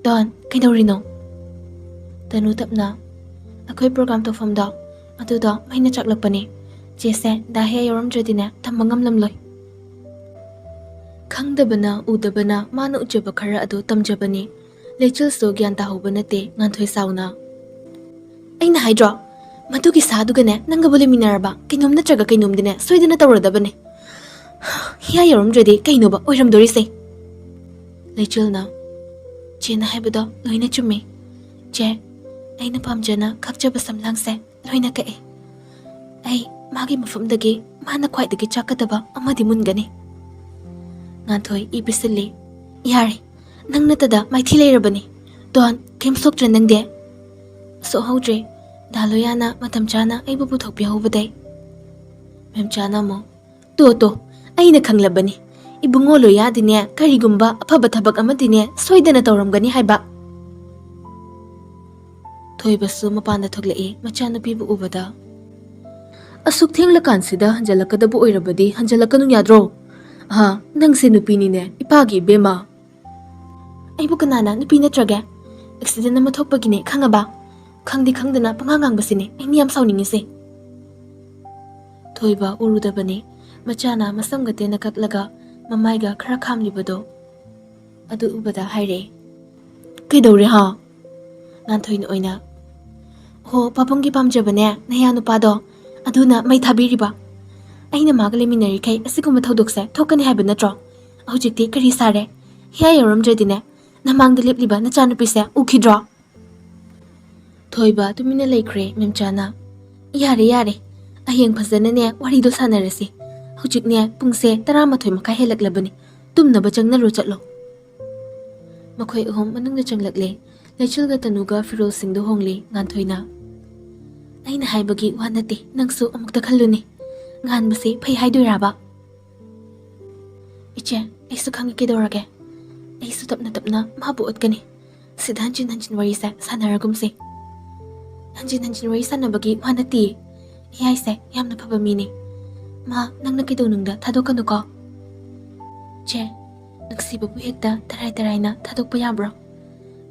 "ꯗꯣꯟ, ꯀꯩꯗꯧꯔꯤꯅꯣ?" ꯇꯅꯨ ꯇꯞꯅ, "ꯑꯩꯈꯣꯏ ꯄ꯭ꯔꯣꯒ꯭ꯔꯥꯝ ꯇꯧꯐꯝꯗꯣ ꯑꯗꯨꯗꯣ ꯃꯩꯅ ꯆꯥꯛꯂꯛꯄꯅꯦ꯫ ꯆꯦꯁꯦ ꯗꯥ ꯍꯤꯌꯥꯏ ꯌꯥꯎꯔꯝꯗ꯭ꯔꯗꯤꯅꯦ ꯇꯝꯕ ꯉꯝꯂꯝꯂꯣꯏ꯫" ꯈꯪꯗꯕꯅ ꯎꯗꯕꯅ ꯃꯥꯅ ꯎꯖꯕ ꯈꯔ ꯑꯗꯨ ꯇꯝꯖꯕꯅꯤ꯫ ꯂꯩꯆꯤꯜꯁꯨ ꯒ꯭ꯌꯥꯟ ꯇꯥꯍꯧꯕ ꯅꯠꯇꯦ꯫ ꯉꯥꯟꯊꯣꯏ ꯁꯥꯎꯅ, ꯑꯩꯅ ꯍꯥꯏꯗ꯭ꯔꯣ? ꯃꯗꯨꯒꯤ ꯁꯥꯗꯨꯒꯅꯦ ꯅꯪꯒꯕꯨ ꯂꯩꯃꯤꯟꯅꯔꯕ ꯀꯩꯅꯣꯝ ꯅꯠꯇ꯭ꯔꯒ ꯀꯩꯅꯣꯝꯗꯤꯅꯦ ꯁꯣꯏꯗꯅ ꯇꯧꯔꯗꯕꯅꯦ꯫ ꯍꯤꯌꯥ ꯌꯧꯔꯝꯗ꯭ꯔꯗꯤ ꯀꯩꯅꯣꯕ ꯑꯣꯏꯔꯝꯗꯣꯔꯤꯁꯦ? ꯂꯩꯆꯤꯜꯅ, "ꯆꯦꯅ ꯍꯥꯏꯕꯗꯣ ꯂꯣꯏꯅ ꯆꯨꯝꯃꯦ꯫ ꯆꯦ, ꯑꯩꯅ ꯄꯥꯝꯖꯅ ꯈꯛꯆꯕ ꯁꯝꯂꯥꯡꯁꯦ ꯂꯣꯏꯅ ꯀꯛꯑꯦ꯫ ꯑꯩ ꯃꯥꯒꯤ ꯃꯐꯝꯗꯒꯤ ꯃꯥꯅ ꯈ꯭ꯋꯥꯏꯗꯒꯤ ꯆꯥꯛꯀꯗꯕ ꯑꯃꯗꯤ ꯃꯨꯟꯒꯅꯤ꯫" ꯉꯥꯟꯊꯣꯏ ꯏ ꯄꯤꯁꯤꯜꯂꯤ꯫ "ꯌꯥꯔꯦ, ꯅꯪ ꯅꯠꯇꯗ ꯃꯥꯏꯊꯤ ꯂꯩꯔꯕꯅꯤ꯫ ꯗꯣꯟ, ꯀꯩꯝ ꯁꯣꯛꯇ꯭ꯔꯦ ꯅꯪꯗꯤ?" "ꯁꯣꯛꯍꯧꯗ꯭ꯔꯦ꯫ ꯗꯥ ꯂꯣꯌꯥꯅ ꯃꯇꯝ ꯆꯥꯅ ꯑꯩꯕꯨ ꯄꯨꯊꯣꯛꯄꯤꯍꯧꯕꯗꯩ꯫" ꯃꯦꯝꯆꯥꯅ ꯑꯃꯨꯛ, "ꯇꯣ, ꯇꯣ, ꯑꯩꯅ ꯈꯪꯂꯕꯅꯤ꯫ ꯏꯕꯨꯡꯉꯣ ꯂꯣꯌꯥꯗꯤꯅꯦ ꯀꯔꯤꯒꯨꯝꯕ ꯑꯐꯕ ꯊꯕꯛ ꯑꯃꯗꯤꯅꯦ ꯁꯣꯏꯗꯅ ꯇꯧꯔꯝꯒꯅꯤ ꯍꯥꯏꯕ꯫" ꯊꯣꯏꯕꯁꯨ ꯃꯄꯥꯟꯗ ꯊꯣꯛꯂꯛꯏ ꯃꯆꯥꯅꯨꯄꯤꯕꯨ ꯎꯕꯗ꯫ "ꯑꯁꯨꯛ ꯊꯦꯡꯂꯀꯥꯟꯁꯤꯗ ꯍꯟꯖꯜꯂꯛꯀꯗꯕ ꯑꯣꯏꯔꯕꯗꯤ ꯍꯟꯖꯜꯂꯛꯀꯅꯨ ꯌꯥꯗ꯭ꯔꯣ? ꯑꯍꯥ, ꯅꯪꯁꯦ ꯅꯨꯄꯤꯅꯤꯅꯦ, ꯏꯄꯥꯒꯤ ꯏꯕꯦꯝꯃ꯫" "ꯑꯩꯕꯨ ꯀꯅꯥꯅ ꯅꯨꯄꯤ ꯅꯠꯇ꯭ꯔꯒꯦ? ꯑꯦꯛꯁꯤꯗꯦꯟ ꯑꯃ ꯊꯣꯛꯄꯒꯤꯅꯦ, ꯈꯪꯉꯕ? ꯈꯪꯗꯤ ꯈꯪꯗꯅ ꯄꯉꯥꯡ ꯉꯥꯡꯕꯁꯤꯅꯦ ꯑꯩꯅ ꯌꯥꯝ ꯁꯥꯎꯅꯤꯡꯉꯤꯁꯦ꯫" ꯊꯣꯏꯕ ꯎꯔꯨꯗꯕꯅꯤ ꯃꯆꯥꯅ ꯃꯁꯝꯒ ꯇꯦꯟꯅ ꯀꯛꯂꯒ ꯃꯃꯥꯏꯒ ꯈꯔ ꯈꯥꯝꯂꯤꯕꯗꯣ꯫ ꯑꯗꯨ ꯎꯕꯗ ꯍꯥꯏꯔꯛꯑꯦ, "ꯀꯩꯗꯧꯔꯦ ꯍꯥ?" ꯉꯥꯟꯊꯣꯏꯅ ꯑꯣꯏꯅ, "ꯍꯣ, ꯄꯥꯕꯨꯡꯒꯤ ꯄꯥꯝꯖꯕꯅꯦ ꯅꯌꯥ ꯅꯨꯄꯥꯗꯣ, ꯑꯗꯨꯅ ꯃꯩ ꯊꯥꯕꯤꯔꯤꯕ꯫ ꯑꯩꯅ ꯃꯥꯒ ꯂꯩꯃꯤꯟꯅꯔꯤꯈꯩ ꯑꯁꯤꯒꯨꯝꯕ ꯊꯧꯗꯣꯛꯁꯦ ꯊꯣꯛꯀꯅꯤ ꯍꯥꯏꯕ ꯅꯠꯇ꯭ꯔꯣ? ꯍꯧꯖꯤꯛꯇꯤ ꯀꯔꯤ ꯁꯥꯔꯦ? ꯍꯤꯌꯥ ꯌꯧꯔꯝꯗ꯭ꯔꯗꯤꯅꯦ, ꯅꯃꯥꯡꯗ ꯂꯦꯞꯂꯤꯕ ꯅꯆꯥꯅꯨꯄꯤꯁꯦ ꯎꯈꯤꯗ꯭ꯔꯣ?" ꯊꯣꯏꯕ ꯇꯨꯃꯤꯟꯅ ꯂꯩꯈ꯭ꯔꯦ꯫ ꯃꯦꯝꯆꯥꯅ, "ꯌꯥꯔꯦ, ꯌꯥꯔꯦ, ꯍꯌꯦꯡ ꯐꯖꯅꯅꯦ ꯋꯥꯔꯤꯗꯣ ꯁꯥꯟꯅꯔꯁꯤ꯫ ꯍꯧꯖꯤꯛꯅꯦ ꯄꯨꯡꯁꯦ ꯇꯔꯥꯃꯥꯊꯣꯏ ꯃꯈꯥꯏ ꯍꯦꯜꯂꯛꯂꯕꯅꯤ꯫ ꯇꯨꯝꯅꯕ ꯆꯪꯅꯔꯣ, ꯆꯠꯂꯣ꯫" ꯃꯈꯣꯏ ꯑꯍꯨꯝ ꯃꯅꯨꯡꯗ ꯆꯪꯂꯛꯂꯦ꯫ ꯂꯩꯆꯤꯜꯒ ꯇꯅꯨꯒ ꯐꯤꯔꯣꯜꯁꯤꯡꯗꯨ ꯍꯣꯡꯂꯤ꯫ ꯉꯥꯟꯊꯣꯏꯅ, "ꯑꯩꯅ ꯍꯥꯏꯕꯒꯤ ꯋꯥ ꯅꯠꯇꯦ, ꯅꯪꯁꯨ ꯑꯃꯨꯛꯇ ꯈꯜꯂꯨꯅꯦ꯫ ꯉꯥꯟꯕꯁꯤ ꯐꯩ ꯍꯥꯏꯗꯣꯏꯔꯕ?" "ꯏꯆꯦ, ꯑꯩꯁꯨ ꯈꯪꯉꯤ ꯀꯩꯗꯧꯔꯒꯦ꯫ ꯑꯩꯁꯨ ꯇꯞꯅ ꯇꯞꯅ ꯃꯥꯕꯨ ꯎꯠꯀꯅꯤ꯫ ꯁꯤꯗ ꯍꯟꯖꯤꯟ ꯍꯟꯖꯤꯟ ꯋꯥꯔꯤꯁꯦ ꯁꯥꯟꯅꯔꯒꯨꯝꯁꯤ꯫" "ꯍꯟꯖꯤꯟ ꯍꯟꯖꯤꯟ ꯋꯥꯔꯤ ꯁꯥꯟꯅꯕꯒꯤ ꯋꯥ ꯅꯠꯇꯤꯌꯦ꯫ ꯍꯤꯌꯥꯏꯁꯦ ꯌꯥꯝꯅ ꯐꯕ ꯃꯤꯅꯤ꯫ ꯃꯥ ꯅꯪꯅ ꯀꯩꯗꯧꯅꯨꯡꯗ ꯊꯥꯗꯣꯛꯀꯅꯨꯀꯣ꯫" "ꯆꯦ, ꯅꯨꯡꯁꯤꯕꯕꯨ ꯍꯦꯛꯇ ꯇꯔꯥꯏ ꯇꯔꯥꯏꯅ ꯊꯥꯗꯣꯛꯄ ꯌꯥꯕ꯭ꯔꯣ?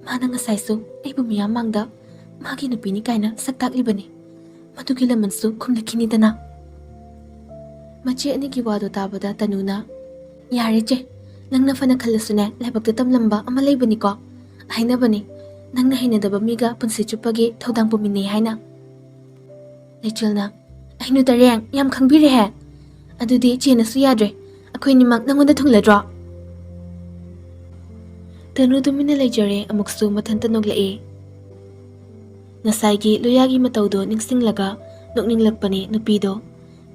ꯃꯥꯅ ꯉꯁꯥꯏꯁꯨ ꯑꯩꯕꯨ ꯃꯤꯌꯥꯝ ꯃꯥꯡꯗ ꯃꯥꯒꯤ ꯅꯨꯄꯤꯅꯤ ꯀꯥꯏꯅ ꯁꯛ ꯇꯥꯛꯂꯤꯕꯅꯤ꯫ ꯃꯗꯨꯒꯤ ꯂꯃꯟꯁꯨ ꯈꯨꯝꯂꯛꯈꯤꯅꯤꯗꯅ꯫" ꯃꯆꯦ ꯑꯅꯤꯒꯤ ꯋꯥꯗꯣ ꯇꯥꯕꯗ ꯇꯅꯨꯅ, "ꯌꯥꯔꯦ ꯆꯦ, ꯅꯪꯅ ꯐꯅ ꯈꯜꯂꯁꯨꯅꯦ, ꯂꯥꯏꯕꯛꯇ ꯇꯝꯂꯝꯕ ꯑꯃ ꯂꯩꯕꯅꯤꯀꯣ꯫ ꯍꯥꯏꯅꯕꯅꯤ, ꯅꯪꯅ ꯍꯩꯅꯗꯕ ꯃꯤꯒ ꯄꯨꯟꯁꯤ ꯆꯨꯞꯄꯒꯤ ꯊꯧꯗꯥꯡ ꯄꯨꯃꯤꯟꯅꯩ ꯍꯥꯏꯅ꯫ ꯂꯩꯆꯤꯜꯅ, "ꯑꯩ ꯅꯨꯇꯔꯦꯡ, ꯌꯥꯝ ꯈꯪꯕꯤꯔꯦꯍꯦ꯫ ꯑꯗꯨꯗꯤ ꯆꯦꯟꯅꯁꯨ ꯌꯥꯗ꯭ꯔꯦ꯫ ꯑꯩꯈꯣꯏꯅꯤꯃꯛ ꯅꯪꯉꯣꯟꯗ ꯊꯨꯡꯂꯗ꯭ꯔꯣ?" ꯇꯅꯨ ꯇꯨꯃꯤꯟꯅ ꯂꯩꯖꯔꯦ, ꯑꯃꯨꯛꯁꯨ ꯃꯊꯟꯇ ꯅꯣꯛꯂꯛꯑꯦ꯫ ꯉꯁꯥꯏꯒꯤ ꯂꯣꯌꯥꯒꯤ ꯃꯇꯧꯗꯣ ꯅꯤꯡꯁꯤꯡꯂꯒ ꯅꯣꯛꯅꯤꯡꯂꯛꯄꯅꯦ ꯅꯨꯄꯤꯗꯣ꯫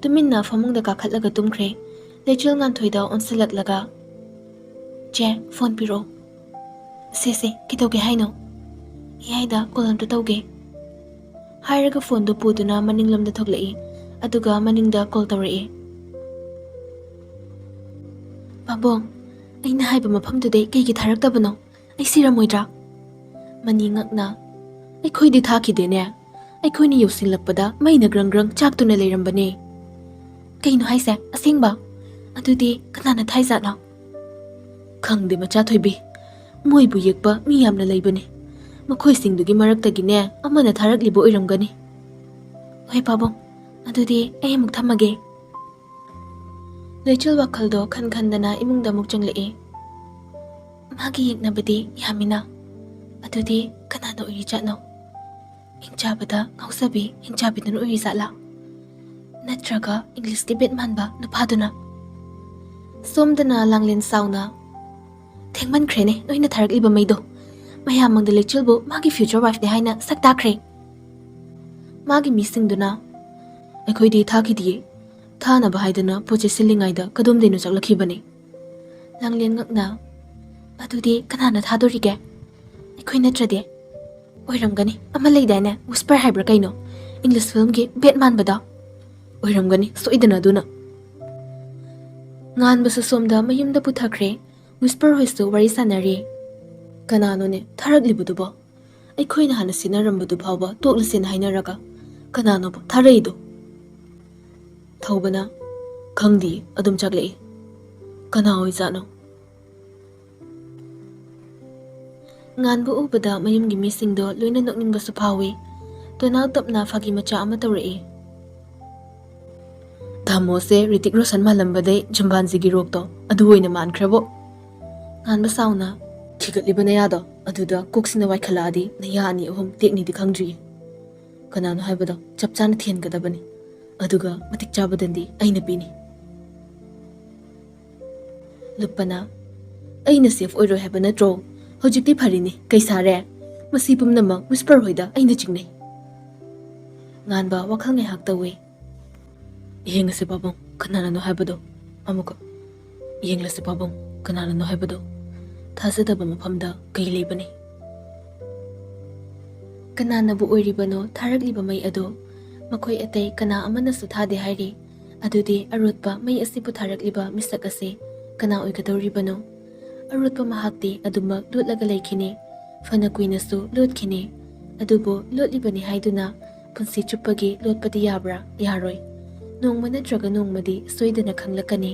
ꯇꯨꯃꯤꯟꯅ ꯐꯃꯨꯡꯗ ꯀꯥꯈꯠꯂꯒ ꯇꯨꯝꯈ꯭ꯔꯦ꯫ ꯂꯩꯆꯤꯜ ꯉꯥꯟꯊꯣꯏꯗ ꯑꯣꯟꯁꯤꯜꯂꯛꯂꯒ, "ꯆꯦ, ꯐꯣꯟ ꯄꯤꯔꯛꯑꯣ꯫" "ꯁꯦ, ꯁꯦ, ꯀꯩꯗꯧꯒꯦ ꯍꯥꯏꯅꯣ?" "ꯑꯦ ꯑꯥꯏꯗ ꯀꯣꯜ ꯑꯝꯇ ꯇꯧꯒꯦ꯫" ꯍꯥꯏꯔꯒ ꯐꯣꯟꯗꯣ ꯄꯨꯗꯨꯅ ꯃꯅꯤꯡꯂꯣꯝꯗ ꯊꯣꯛꯂꯛꯏ, ꯑꯗꯨꯒ ꯃꯅꯤꯡꯗ ꯀꯣꯜ ꯇꯧꯔꯛꯏ꯫ "ꯄꯥꯕꯣꯡ, ꯑꯩꯅ ꯍꯥꯏꯕ ꯃꯐꯝꯗꯨꯗꯩ ꯀꯩꯒꯤ ꯊꯥꯔꯛꯇꯕꯅꯣ? ꯑꯩ ꯁꯤꯔꯝꯃꯣꯏꯗ꯭ꯔꯥ?" ꯃꯅꯤ ꯉꯛꯅ, "ꯑꯩꯈꯣꯏꯗꯤ ꯊꯥꯈꯤꯗꯦꯅꯦ꯫ ꯑꯩꯈꯣꯏꯅ ꯌꯧꯁꯤꯜꯂꯛꯄꯗ ꯃꯩꯅ ꯒ꯭ꯔꯪ ꯒ꯭ꯔꯪ ꯆꯥꯛꯇꯨꯅ ꯂꯩꯔꯝꯕꯅꯦ꯫" "ꯀꯩꯅꯣ ꯍꯥꯏꯁꯦ? ꯑꯁꯦꯡꯕ? ꯑꯗꯨꯗꯤ ꯀꯅꯥꯅ ꯊꯥꯏꯖꯥꯠꯅꯣ?" "ꯈꯪꯗꯦ, ꯃꯆꯥ ꯊꯣꯏꯕꯤ꯫ ꯃꯣꯏꯕꯨ ꯌꯦꯛꯄ ꯃꯤ ꯌꯥꯝꯅ ꯂꯩꯕꯅꯤ꯫ ꯃꯈꯣꯏꯁꯤꯡꯗꯨꯒꯤ ꯃꯔꯛꯇꯒꯤꯅꯦ ꯑꯃꯅ ꯊꯥꯔꯛꯂꯤꯕ ꯑꯣꯏꯔꯝꯒꯅꯤ꯫" "ꯍꯣꯏ ꯄꯥꯕꯨꯡ, ꯑꯗꯨꯗꯤ ꯑꯩ ꯑꯃꯨꯛ ꯊꯝꯃꯒꯦ꯫" ꯂꯩꯆꯤꯜ ꯋꯥꯈꯜꯗꯣ ꯈꯟ ꯈꯟꯗꯅ ꯏꯃꯨꯡꯗ ꯑꯃꯨꯛ ꯆꯪꯂꯛꯏ꯫ "ꯃꯥꯒꯤ ꯌꯦꯛꯅꯕꯗꯤ ꯌꯥꯝꯃꯤꯅ꯫ ꯑꯗꯨꯗꯤ ꯀꯅꯥꯅ ꯑꯣꯏꯔꯤꯖꯥꯠꯅꯣ? ꯍꯤꯡꯆꯥꯕꯗ ꯉꯥꯎꯖꯕꯤ ꯍꯤꯡꯆꯥꯕꯤꯗꯨꯅ ꯑꯣꯏꯔꯤꯖꯥꯠꯂꯥ? ꯅꯠꯇ꯭ꯔꯒ ꯏꯪꯂꯤꯁꯀꯤ ꯕꯦꯠ ꯃꯥꯟꯕ ꯅꯨꯄꯥꯗꯨꯅ?" ꯁꯣꯝꯗꯅ ꯂꯥꯡꯂꯦꯟ ꯁꯥꯎꯅ, "ꯊꯦꯡꯃꯟꯈ꯭ꯔꯦꯅꯦ ꯅꯣꯏꯅ ꯊꯥꯔꯛꯂꯤꯕ ꯃꯩꯗꯣ꯫ ꯃꯌꯥꯝ ꯃꯥꯡꯗ ꯂꯩꯆꯤꯜꯕꯨ ꯃꯥꯒꯤ ꯐ꯭ꯌꯨꯆꯔ ꯋꯥꯏꯐꯅꯦ ꯍꯥꯏꯅ ꯁꯛ ꯇꯥꯛꯈ꯭ꯔꯦ꯫" ꯃꯥꯒꯤ ꯃꯤꯁꯤꯡꯗꯨꯅ, "ꯑꯩꯈꯣꯏꯗꯤ ꯊꯥꯈꯤꯗꯤꯌꯦ꯫ ꯊꯥꯅꯕ ꯍꯥꯏꯗꯅ ꯄꯣꯠ ꯆꯩ ꯁꯤꯜꯂꯤꯉꯩꯗ ꯀꯗꯣꯝꯗꯩꯅꯣ ꯆꯠꯂꯛꯈꯤꯕꯅꯤ꯫" ꯂꯥꯡꯂꯦꯟ ꯉꯛꯅ, "ꯑꯗꯨꯗꯤ ꯀꯅꯥꯅ ꯊꯥꯗꯣꯔꯤꯒꯦ? ꯑꯩꯈꯣꯏ ꯅꯠꯇ꯭ꯔꯗꯤ?" "ꯑꯣꯏꯔꯝꯒꯅꯤ, ꯑꯃ ꯂꯩꯗꯥꯏꯅꯦ, ꯋꯤꯁꯄꯔ ꯍꯥꯏꯕ꯭ꯔꯥ ꯀꯩꯅꯣ, ꯏꯪꯂꯤꯁ ꯐꯤꯂꯝꯒꯤ ꯕꯦꯠ ꯃꯥꯟꯕꯗꯣ꯫ ꯑꯣꯏꯔꯝꯒꯅꯤ ꯁꯣꯏꯗꯅ ꯑꯗꯨꯅ꯫" ꯉꯥꯟꯕꯁꯨ ꯁꯣꯝꯗ ꯃꯌꯨꯝꯗ ꯄꯨꯊꯈ꯭ꯔꯦ꯫ ꯋꯤꯁꯄꯔ ꯍꯣꯏꯁꯨ ꯋꯥꯔꯤ ꯁꯥꯟꯅꯔꯤ꯫ "ꯀꯅꯥꯅꯣꯅꯦ ꯊꯥꯔꯛꯂꯤꯕꯗꯨꯕꯣ? ꯑꯩꯈꯣꯏꯅ ꯍꯥꯟꯅ ꯁꯤꯟꯅꯔꯝꯕꯗꯨ ꯐꯥꯎꯕ ꯇꯣꯛꯂꯁꯦꯅ ꯍꯥꯏꯅꯔꯒ ꯀꯅꯥꯅꯣꯕ ꯊꯥꯔꯛꯏꯗꯣ?" ꯊꯧꯕꯅ, "ꯈꯪꯗꯦ, ꯑꯗꯨꯝ ꯆꯥꯛꯂꯛꯏ꯫ ꯀꯅꯥ ꯑꯣꯏꯖꯥꯠꯅꯣ?" ꯉꯥꯟꯕ ꯎꯕꯗ ꯃꯌꯨꯝꯒꯤ ꯃꯤꯁꯤꯡꯗꯣ ꯂꯣꯏꯅ ꯅꯣꯛꯅꯤꯡꯕꯁꯨ ꯐꯥꯎꯏ꯫ ꯇꯣꯅꯥꯎ ꯇꯞꯅ ꯐꯥꯒꯤ ꯃꯆꯥ ꯑꯃ ꯇꯧꯔꯛꯏ꯫ "ꯇꯥꯃꯣꯁꯦ ꯔꯤꯇꯤꯛ ꯔꯣꯁꯟ ꯃꯥꯜꯂꯝꯕꯗꯩ ꯖꯨꯝꯕꯥꯟꯖꯤꯒꯤ ꯔꯣꯛꯇꯣ ꯑꯗꯨ ꯑꯣꯏꯅ ꯃꯥꯟꯈ꯭ꯔꯕꯣ?" ꯉꯥꯟꯕ ꯁꯥꯎꯅ, "ꯊꯤꯒꯠꯂꯤꯕ ꯅꯌꯥꯗꯣ?" ꯑꯗꯨꯗ ꯀꯣꯛꯁꯤꯅ ꯋꯥꯏꯈꯠꯂꯛꯑꯗꯤ ꯅꯌꯥ ꯑꯅꯤ ꯑꯍꯨꯝ ꯇꯦꯛꯅꯤꯗꯤ ꯈꯪꯗ꯭ꯔꯤꯌꯦ꯫ ꯀꯅꯥꯅꯣ ꯍꯥꯏꯕꯗꯣ ꯆꯞ ꯆꯥꯅ ꯊꯤꯍꯟꯒꯗꯕꯅꯤ꯫ ꯑꯗꯨꯒ ꯃꯇꯤꯛ ꯆꯥꯕ ꯗꯟꯗꯤ ꯑꯩꯅ ꯄꯤꯅꯤ꯫ ꯂꯨꯞꯄꯅ, "ꯑꯩꯅ ꯁꯦꯐ ꯑꯣꯏꯔꯣꯏ ꯍꯥꯏꯕ ꯅꯠꯇ꯭ꯔꯣ? ꯍꯧꯖꯤꯛꯇꯤ ꯐꯔꯤꯅꯤ, ꯀꯩ ꯁꯥꯔꯦ? ꯃꯁꯤ ꯄꯨꯝꯅꯃꯛ ꯋꯤꯁꯄꯔ ꯍꯣꯏꯗ ꯑꯩꯅ ꯆꯤꯡꯅꯩ꯫" ꯉꯥꯟꯕ ꯋꯥꯈꯜ ꯉꯥꯏꯍꯥꯛ ꯇꯧꯏ꯫ "ꯌꯦꯡꯂꯁꯤ ꯄꯥꯕꯨꯡ, ꯀꯅꯥꯅꯅꯣ ꯍꯥꯏꯕꯗꯣ꯫ ꯑꯃꯨꯛꯀ ꯌꯦꯡꯂꯁꯤ ꯄꯥꯕꯨꯡ, ꯀꯅꯥꯅꯅꯣ ꯍꯥꯏꯕꯗꯣ꯫ ꯊꯥꯖꯗꯕ ꯃꯐꯝꯗ ꯀꯩ ꯂꯩꯕꯅꯤ?" ꯀꯅꯥꯅꯕꯨ ꯑꯣꯏꯔꯤꯕꯅꯣ ꯊꯥꯔꯛꯂꯤꯕ ꯃꯩ ꯑꯗꯣ? ꯃꯈꯣꯏ ꯑꯇꯩ ꯀꯅꯥ ꯑꯃꯅꯁꯨ ꯊꯥꯗꯦ ꯍꯥꯏꯔꯤ꯫ ꯑꯗꯨꯗꯤ ꯑꯔꯣꯠꯄ ꯃꯩ ꯑꯁꯤꯕꯨ ꯊꯥꯔꯛꯂꯤꯕ ꯃꯤꯁꯛ ꯑꯁꯤ ꯀꯅꯥ ꯑꯣꯏꯒꯗꯧꯔꯤꯕꯅꯣ? ꯑꯔꯣꯠꯄ ꯃꯍꯥꯛꯇꯤ ꯑꯗꯨꯃꯛ ꯂꯣꯠꯂꯒ ꯂꯩꯈꯤꯅꯤ꯫ ꯐꯅ ꯀꯨꯏꯅꯁꯨ ꯂꯣꯠꯈꯤꯅꯤ꯫ ꯑꯗꯨꯕꯨ ꯂꯣꯠꯂꯤꯕꯅꯤ ꯍꯥꯏꯗꯨꯅ ꯄꯨꯟꯁꯤ ꯆꯨꯞꯄꯒꯤ ꯂꯣꯠꯄꯗꯤ ꯌꯥꯕ꯭ꯔꯥ? ꯌꯥꯔꯣꯏ꯫ ꯅꯣꯡꯃ ꯅꯠꯇ꯭ꯔꯒ ꯅꯣꯡꯃꯗꯤ ꯁꯣꯏꯗꯅ ꯈꯪꯂꯛꯀꯅꯤ꯫